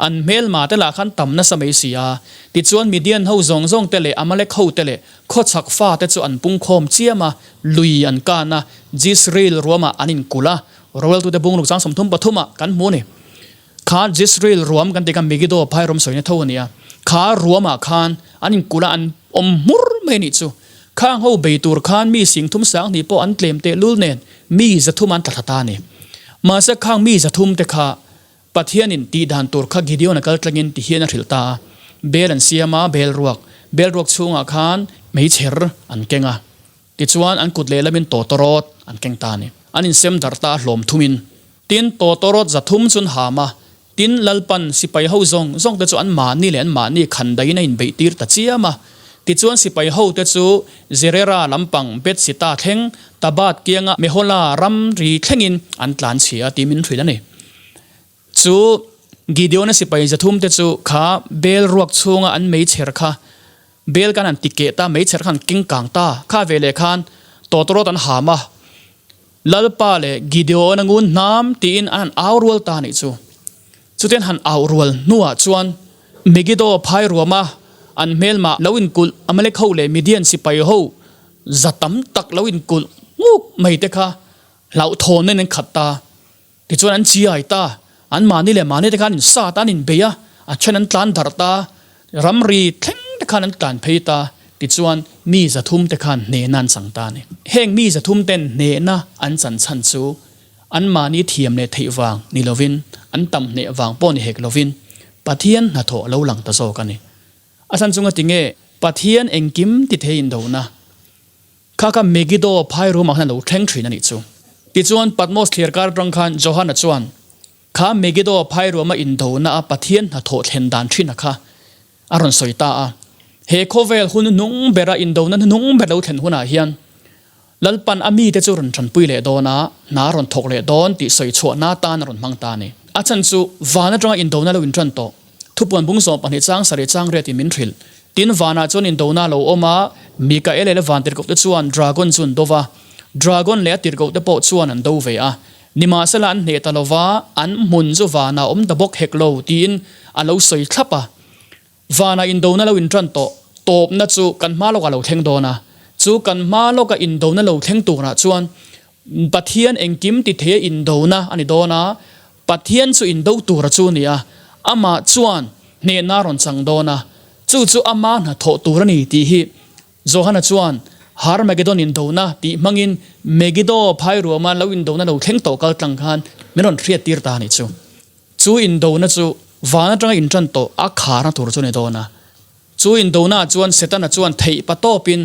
An hmelma te lah khan tam nasa mai si a. Tichuan Midian ho zawng zawng te leh Amalek ho te leh khawchhak fa te chu an pungkhawm chiam a, lui an kan a, Jisreel ruamah an inkulh a, Roreltute bungruk chang 33 ah kan hmu a ni. Kha Jisreel ruam kan tih kha Megiddo phairawm sawina tho a ni a, kha ruamah khan an inkulh a, an awm hmur mai a nih chu. Khang ho bei tur khan mi 30 20 pawh an tlem teh lul nen mi 300 an tla thla ta a ni. Mahse khang mi 300 te kha Pathianin tih dan tur kha Gideon a kal tlangin ti hian a hrilh ta a. Bel an siam a, bel ruak, bel ruak chhungah khan meichher an keng a. Tichuan an kut lehlamin tawtawrawt an keng ta a ni. An insem darh ta a hlawm thumin. Tin, tawtawrawt 300 chu an ham a, tin, Lalpan sipai ho zawng zawng te chu an mahni leh an mahni khan daiin a inbeih tir ta chiam a. Tichuan sipai ho te chu Zerera lampang Bethsita thleng, Tabat kianga Mehola ramri thlengin an tlan chhia tih min hrilh a ni. Chu Gideon-a sipai 300 te chu kha bel ruak chhunga an meichher kha bel khan an ti keh ta, meichher khan an keng kang ta. Kha veleh khan tawtawrawt an ham a, Lalpa leh Gideon-a ngun hnam tiin an han au rual ta a nih chu. Chutiang han au rual hnuah chuan Megiddo phai ruama an hmelmah lo inkulh Amalek ho leh Midian sipai ho za tam tak lo inkulh nguk mai te kha hlauhthawn in an khat ta. Tichuan an chiai ta, an mahni leh mahni te khan in sat a, an inbei a, a then an tlan darh ta, ramri thleng te khan an tlan phei ta, tichuan mi 300 te khan hnehna an chang ta a ni. Heng mi 300 ten hnehna an chan chhan chu an mahni thiam leh theih vang ni lovin, an tam hneh vang pawh ni hek lovin Pathian hnathawh lo lang ta zawk a ni. A chhan chunga tinge Pathian engkim ti thei indona? Kha kha Megiddo phai rumah khan a lo thleng thin a nih chu. Tichuan Patmos thlir kar atang khan Johana chuan kha Megiddo phai ruama indona a Pathian hnathawh thlen dan thin a kha a rawn sawi ta a. He khawvel hun hnung bera indona hnuhnung ber lo thlen hunah hian Lalpan a mite chu rawn tanpui leh dawn a, hna a rawn thawk leh dawn tih sawi chhuahna atan a rawn hmang ta a ni. A chhan chu van atanga indona lo intan tawh. Thupuan bung 12 chang sarih chang riatin min hrilh. Tin, vanah chuan indona a lo awm a, Mikael leh van tirhkohte chuan dragon chu an do va, dragon leh a tirhkohte pawh chuan an do ve a. Nimahsela an hneh ta lo va, an hmun chu vanah a awm ta bawk hek lo, tiin a lo sawi thlap a. Vanah indona lo intan tawh tawpna chu kan hma lawkah a lo thleng dawn a, chu kan hma lawka indona lo thleng turah chuan Pathian engkim ti theia indona a ni dawn a, Pathian chu indo tura chu a ni a, amah chuan hnehna a rawn chang dawn a, chu chu ama hnathawh tur a ni tih hi Johana chuan Harmagedon indona tih hmangin Megiddo phai ruama lo indona lo thleng tawh kal tlang khan min rawn hriattir ta a nih chu. Chu indona chu van atanga intan tawh a kharna tur chu a ni dawn a. Chu indonaah chuan Setana chuan theih pa tawpin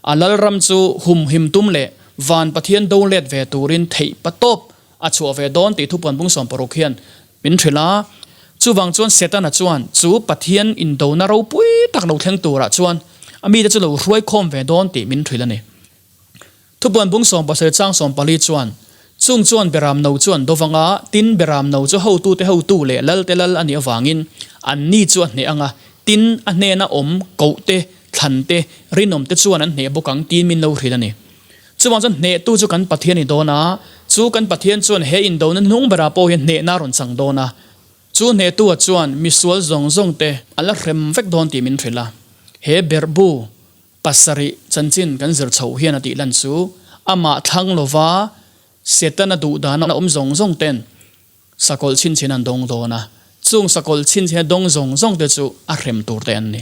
a lalram chu humhim tum leh van Pathian do let ve turin theih pa tawp a chhuah ve dawn tih thupuan bung 60 hian min hrilh a. Chuvang chuan Setana chuan chu Pathian indona ropui tak lo thleng turah chuan a mite chu lo hruai khawm ve dawn tih min hrilh a ni. Thupuan bung 17 chang 14 chuan, Chung chuan Beram no chu an do vang a, tin Beram no chu hotute hotu leh lalte lal a nih avangin anni chu a hneh ang a, tin a hnena awm kohte, thlante, rinawmte chuan an hneh bawk ang tiin min lo hrilh a ni. Chuvang chuan hnehtu chu kan Pathian a ni dawn a, chu kan Pathian chuan he indona hnung berah pawh hian hnehna a rawn chang dawn a. Chu hnehtua chuan misual zawng zawng te a la hrem vek dawn tih min hrilh a. He berhbu pasarih chanchin kan zir chhoh hian a tih lan chu amah thlang lova Setana duh dana awm zawng zawng ten sakawlh chhinchhin an dawng dawn a, chung sakawlh chhinchhin a dawng zawng zawng te chu a hrem tur te an ni.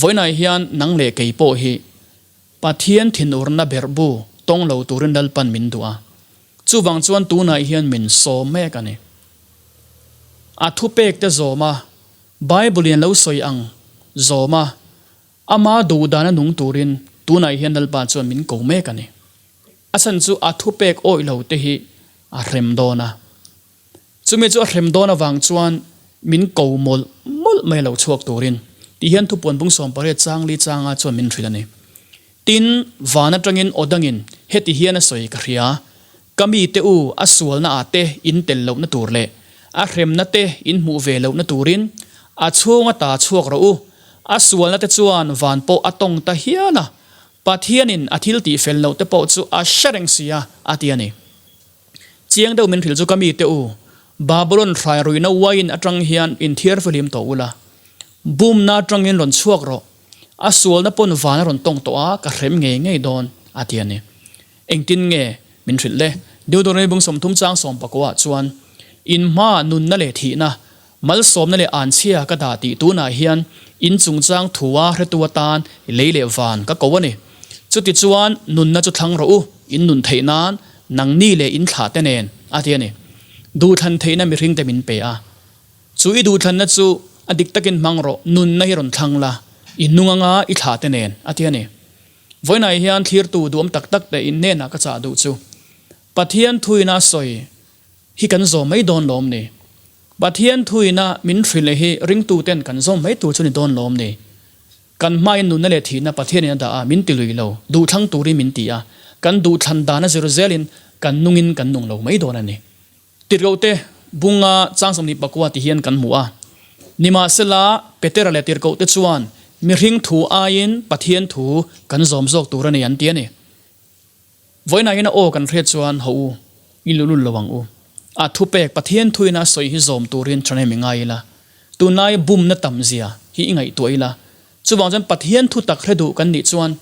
Vawiinah hian nang leh kei pawh hi Pathian thinurna berhbu tawng lo turin Lalpan min duh a, chuvang chuan tunah hian min sawm mek a ni. A thupek te zawm a, Bible in a lo sawi ang zawm a, ama duh dana nung turin tunah hian Lalpa chuan min ko mek a ni. A chhan chu a thupek awih lo te hi a hrem dawn a. Chumi chu a hrem dawn avang chuan min ko mawlh mawlh mai lo chhuak turin tih hian thupuan bung 18 chang li changa chuan min hrilh a ni. Tin, van atangin aw dangin heti hian a sawi ka hria, Ka mite u a sualna ah te in tel lohna tur leh a hremna te in hmuh ve lohna turin a chhunga ta chhuak rawh u. A sualna te chuan van pawh a tawng ta hial a, Pathianin a thil tih fel loh te pawh chu a hre reng si a, a ti a ni. Chiang deuh min hrilh chu ka mite u, Babylon hrai ruihna uaiin atang hian inthiar fihlim tawh ula, bumna atangin rawn chhuak rawh, a sualna pawn van a rawn tawng tawh a, ka hrem ngei ngei dawn, a ti a ni. Engtin nge min hrilh le? Deuteronomy bung 30 chang 19 ah chuan, In hma nunna leh thihna, Malsawmna leh anchhia ka dah tih tunah hian in chungchang thua hretu atan lei leh van ka ko a ni. Chutichuan nunna chu thlang rawh u, in nun theih nan nangni leh in thlah te nen, a ti a ni. Duhthlan theihna mihringte min pe a. Chu i duhthlanna chu a dik takin hmang rawh, nunna hi rawn thlang la, i nung anga i thlah te nen, a ti a ni. Vawiinah hian thlirtu duhawm tak tak te in hnenah ka chah duh chu Pathian thuina sawi hi kan zawm mai dawn lawm ni? Pathian thuina min hrilh hi ringtuten kan zawm mai tur chu ni dawn lawm ni? Kan hmain nunna leh thihna Pathianin a dah a, min ti lui lo, duhthlang turin min ti a, kan duhthlan dana zir zelin kan nungin kan nung lo mai dawn a ni. Tirhkohte bunga chang 24 ti hian kan hmu a, nimahsela Petera leh tirhkohte chuan mihring thu aiin Pathian thu kan zawm zawk tur a ni an ti a ni. Vawiinah hian a aw kan hriat chuan haw u, i luhlul lo ang u. A thupek Pathian thuina a sawi hi zawm turin thahnem i ngai ila. Tunlai bumna tam zia hi i ngaihtuah ila. Chuvang chuan Pathian thu tak hre duh kan nih chuan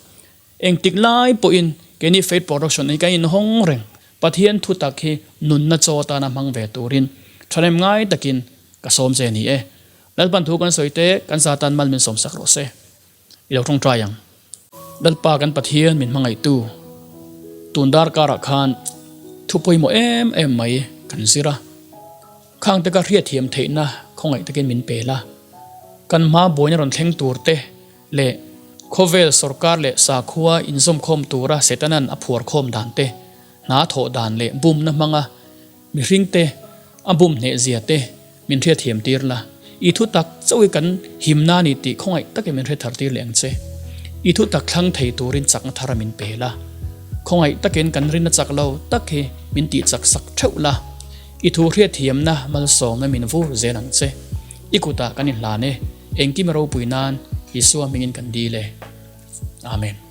engtik lai pawhin keini Faith Production hi kan inhawng reng. Pathian thu tak hi nunna chaw atana hmang ve turin thahnem ngai takin ka sawm che ni e. Lalpan thu kan sawi te kan za tan mal min sawmsak rawh se. I lo tawngtai ang. Lalpa kan Pathian min hmangaihtu tun darkarah khan thu pawimawh em em mai kan zir a. Khang te ka hriatthiam theihna khawngaih takin min pe la. Kan hma buaina rawn thleng tur te leh khawvel sawrkar leh sakhua inzawmkhawm tura Setanan a phuarkhawm dan te, hna thawh dan leh bumna hmanga Mihring te, a bum hneh zia te min hriatthiam tir la, i thu tak chauh hi kan himna a ni tih khawngaih takin min hriatthar tir leh ang che. I thu tak thlang thei turin chakna thar a min pe la, khawngaih takin kan rinna chak lo tak hi min tih chak sak theuh la, i thu hriatthiamna malsawmna min vur zel ang che. I kutah kan inhlan e, engkim a ropui nan Isua hmingin kan dil e. Amen.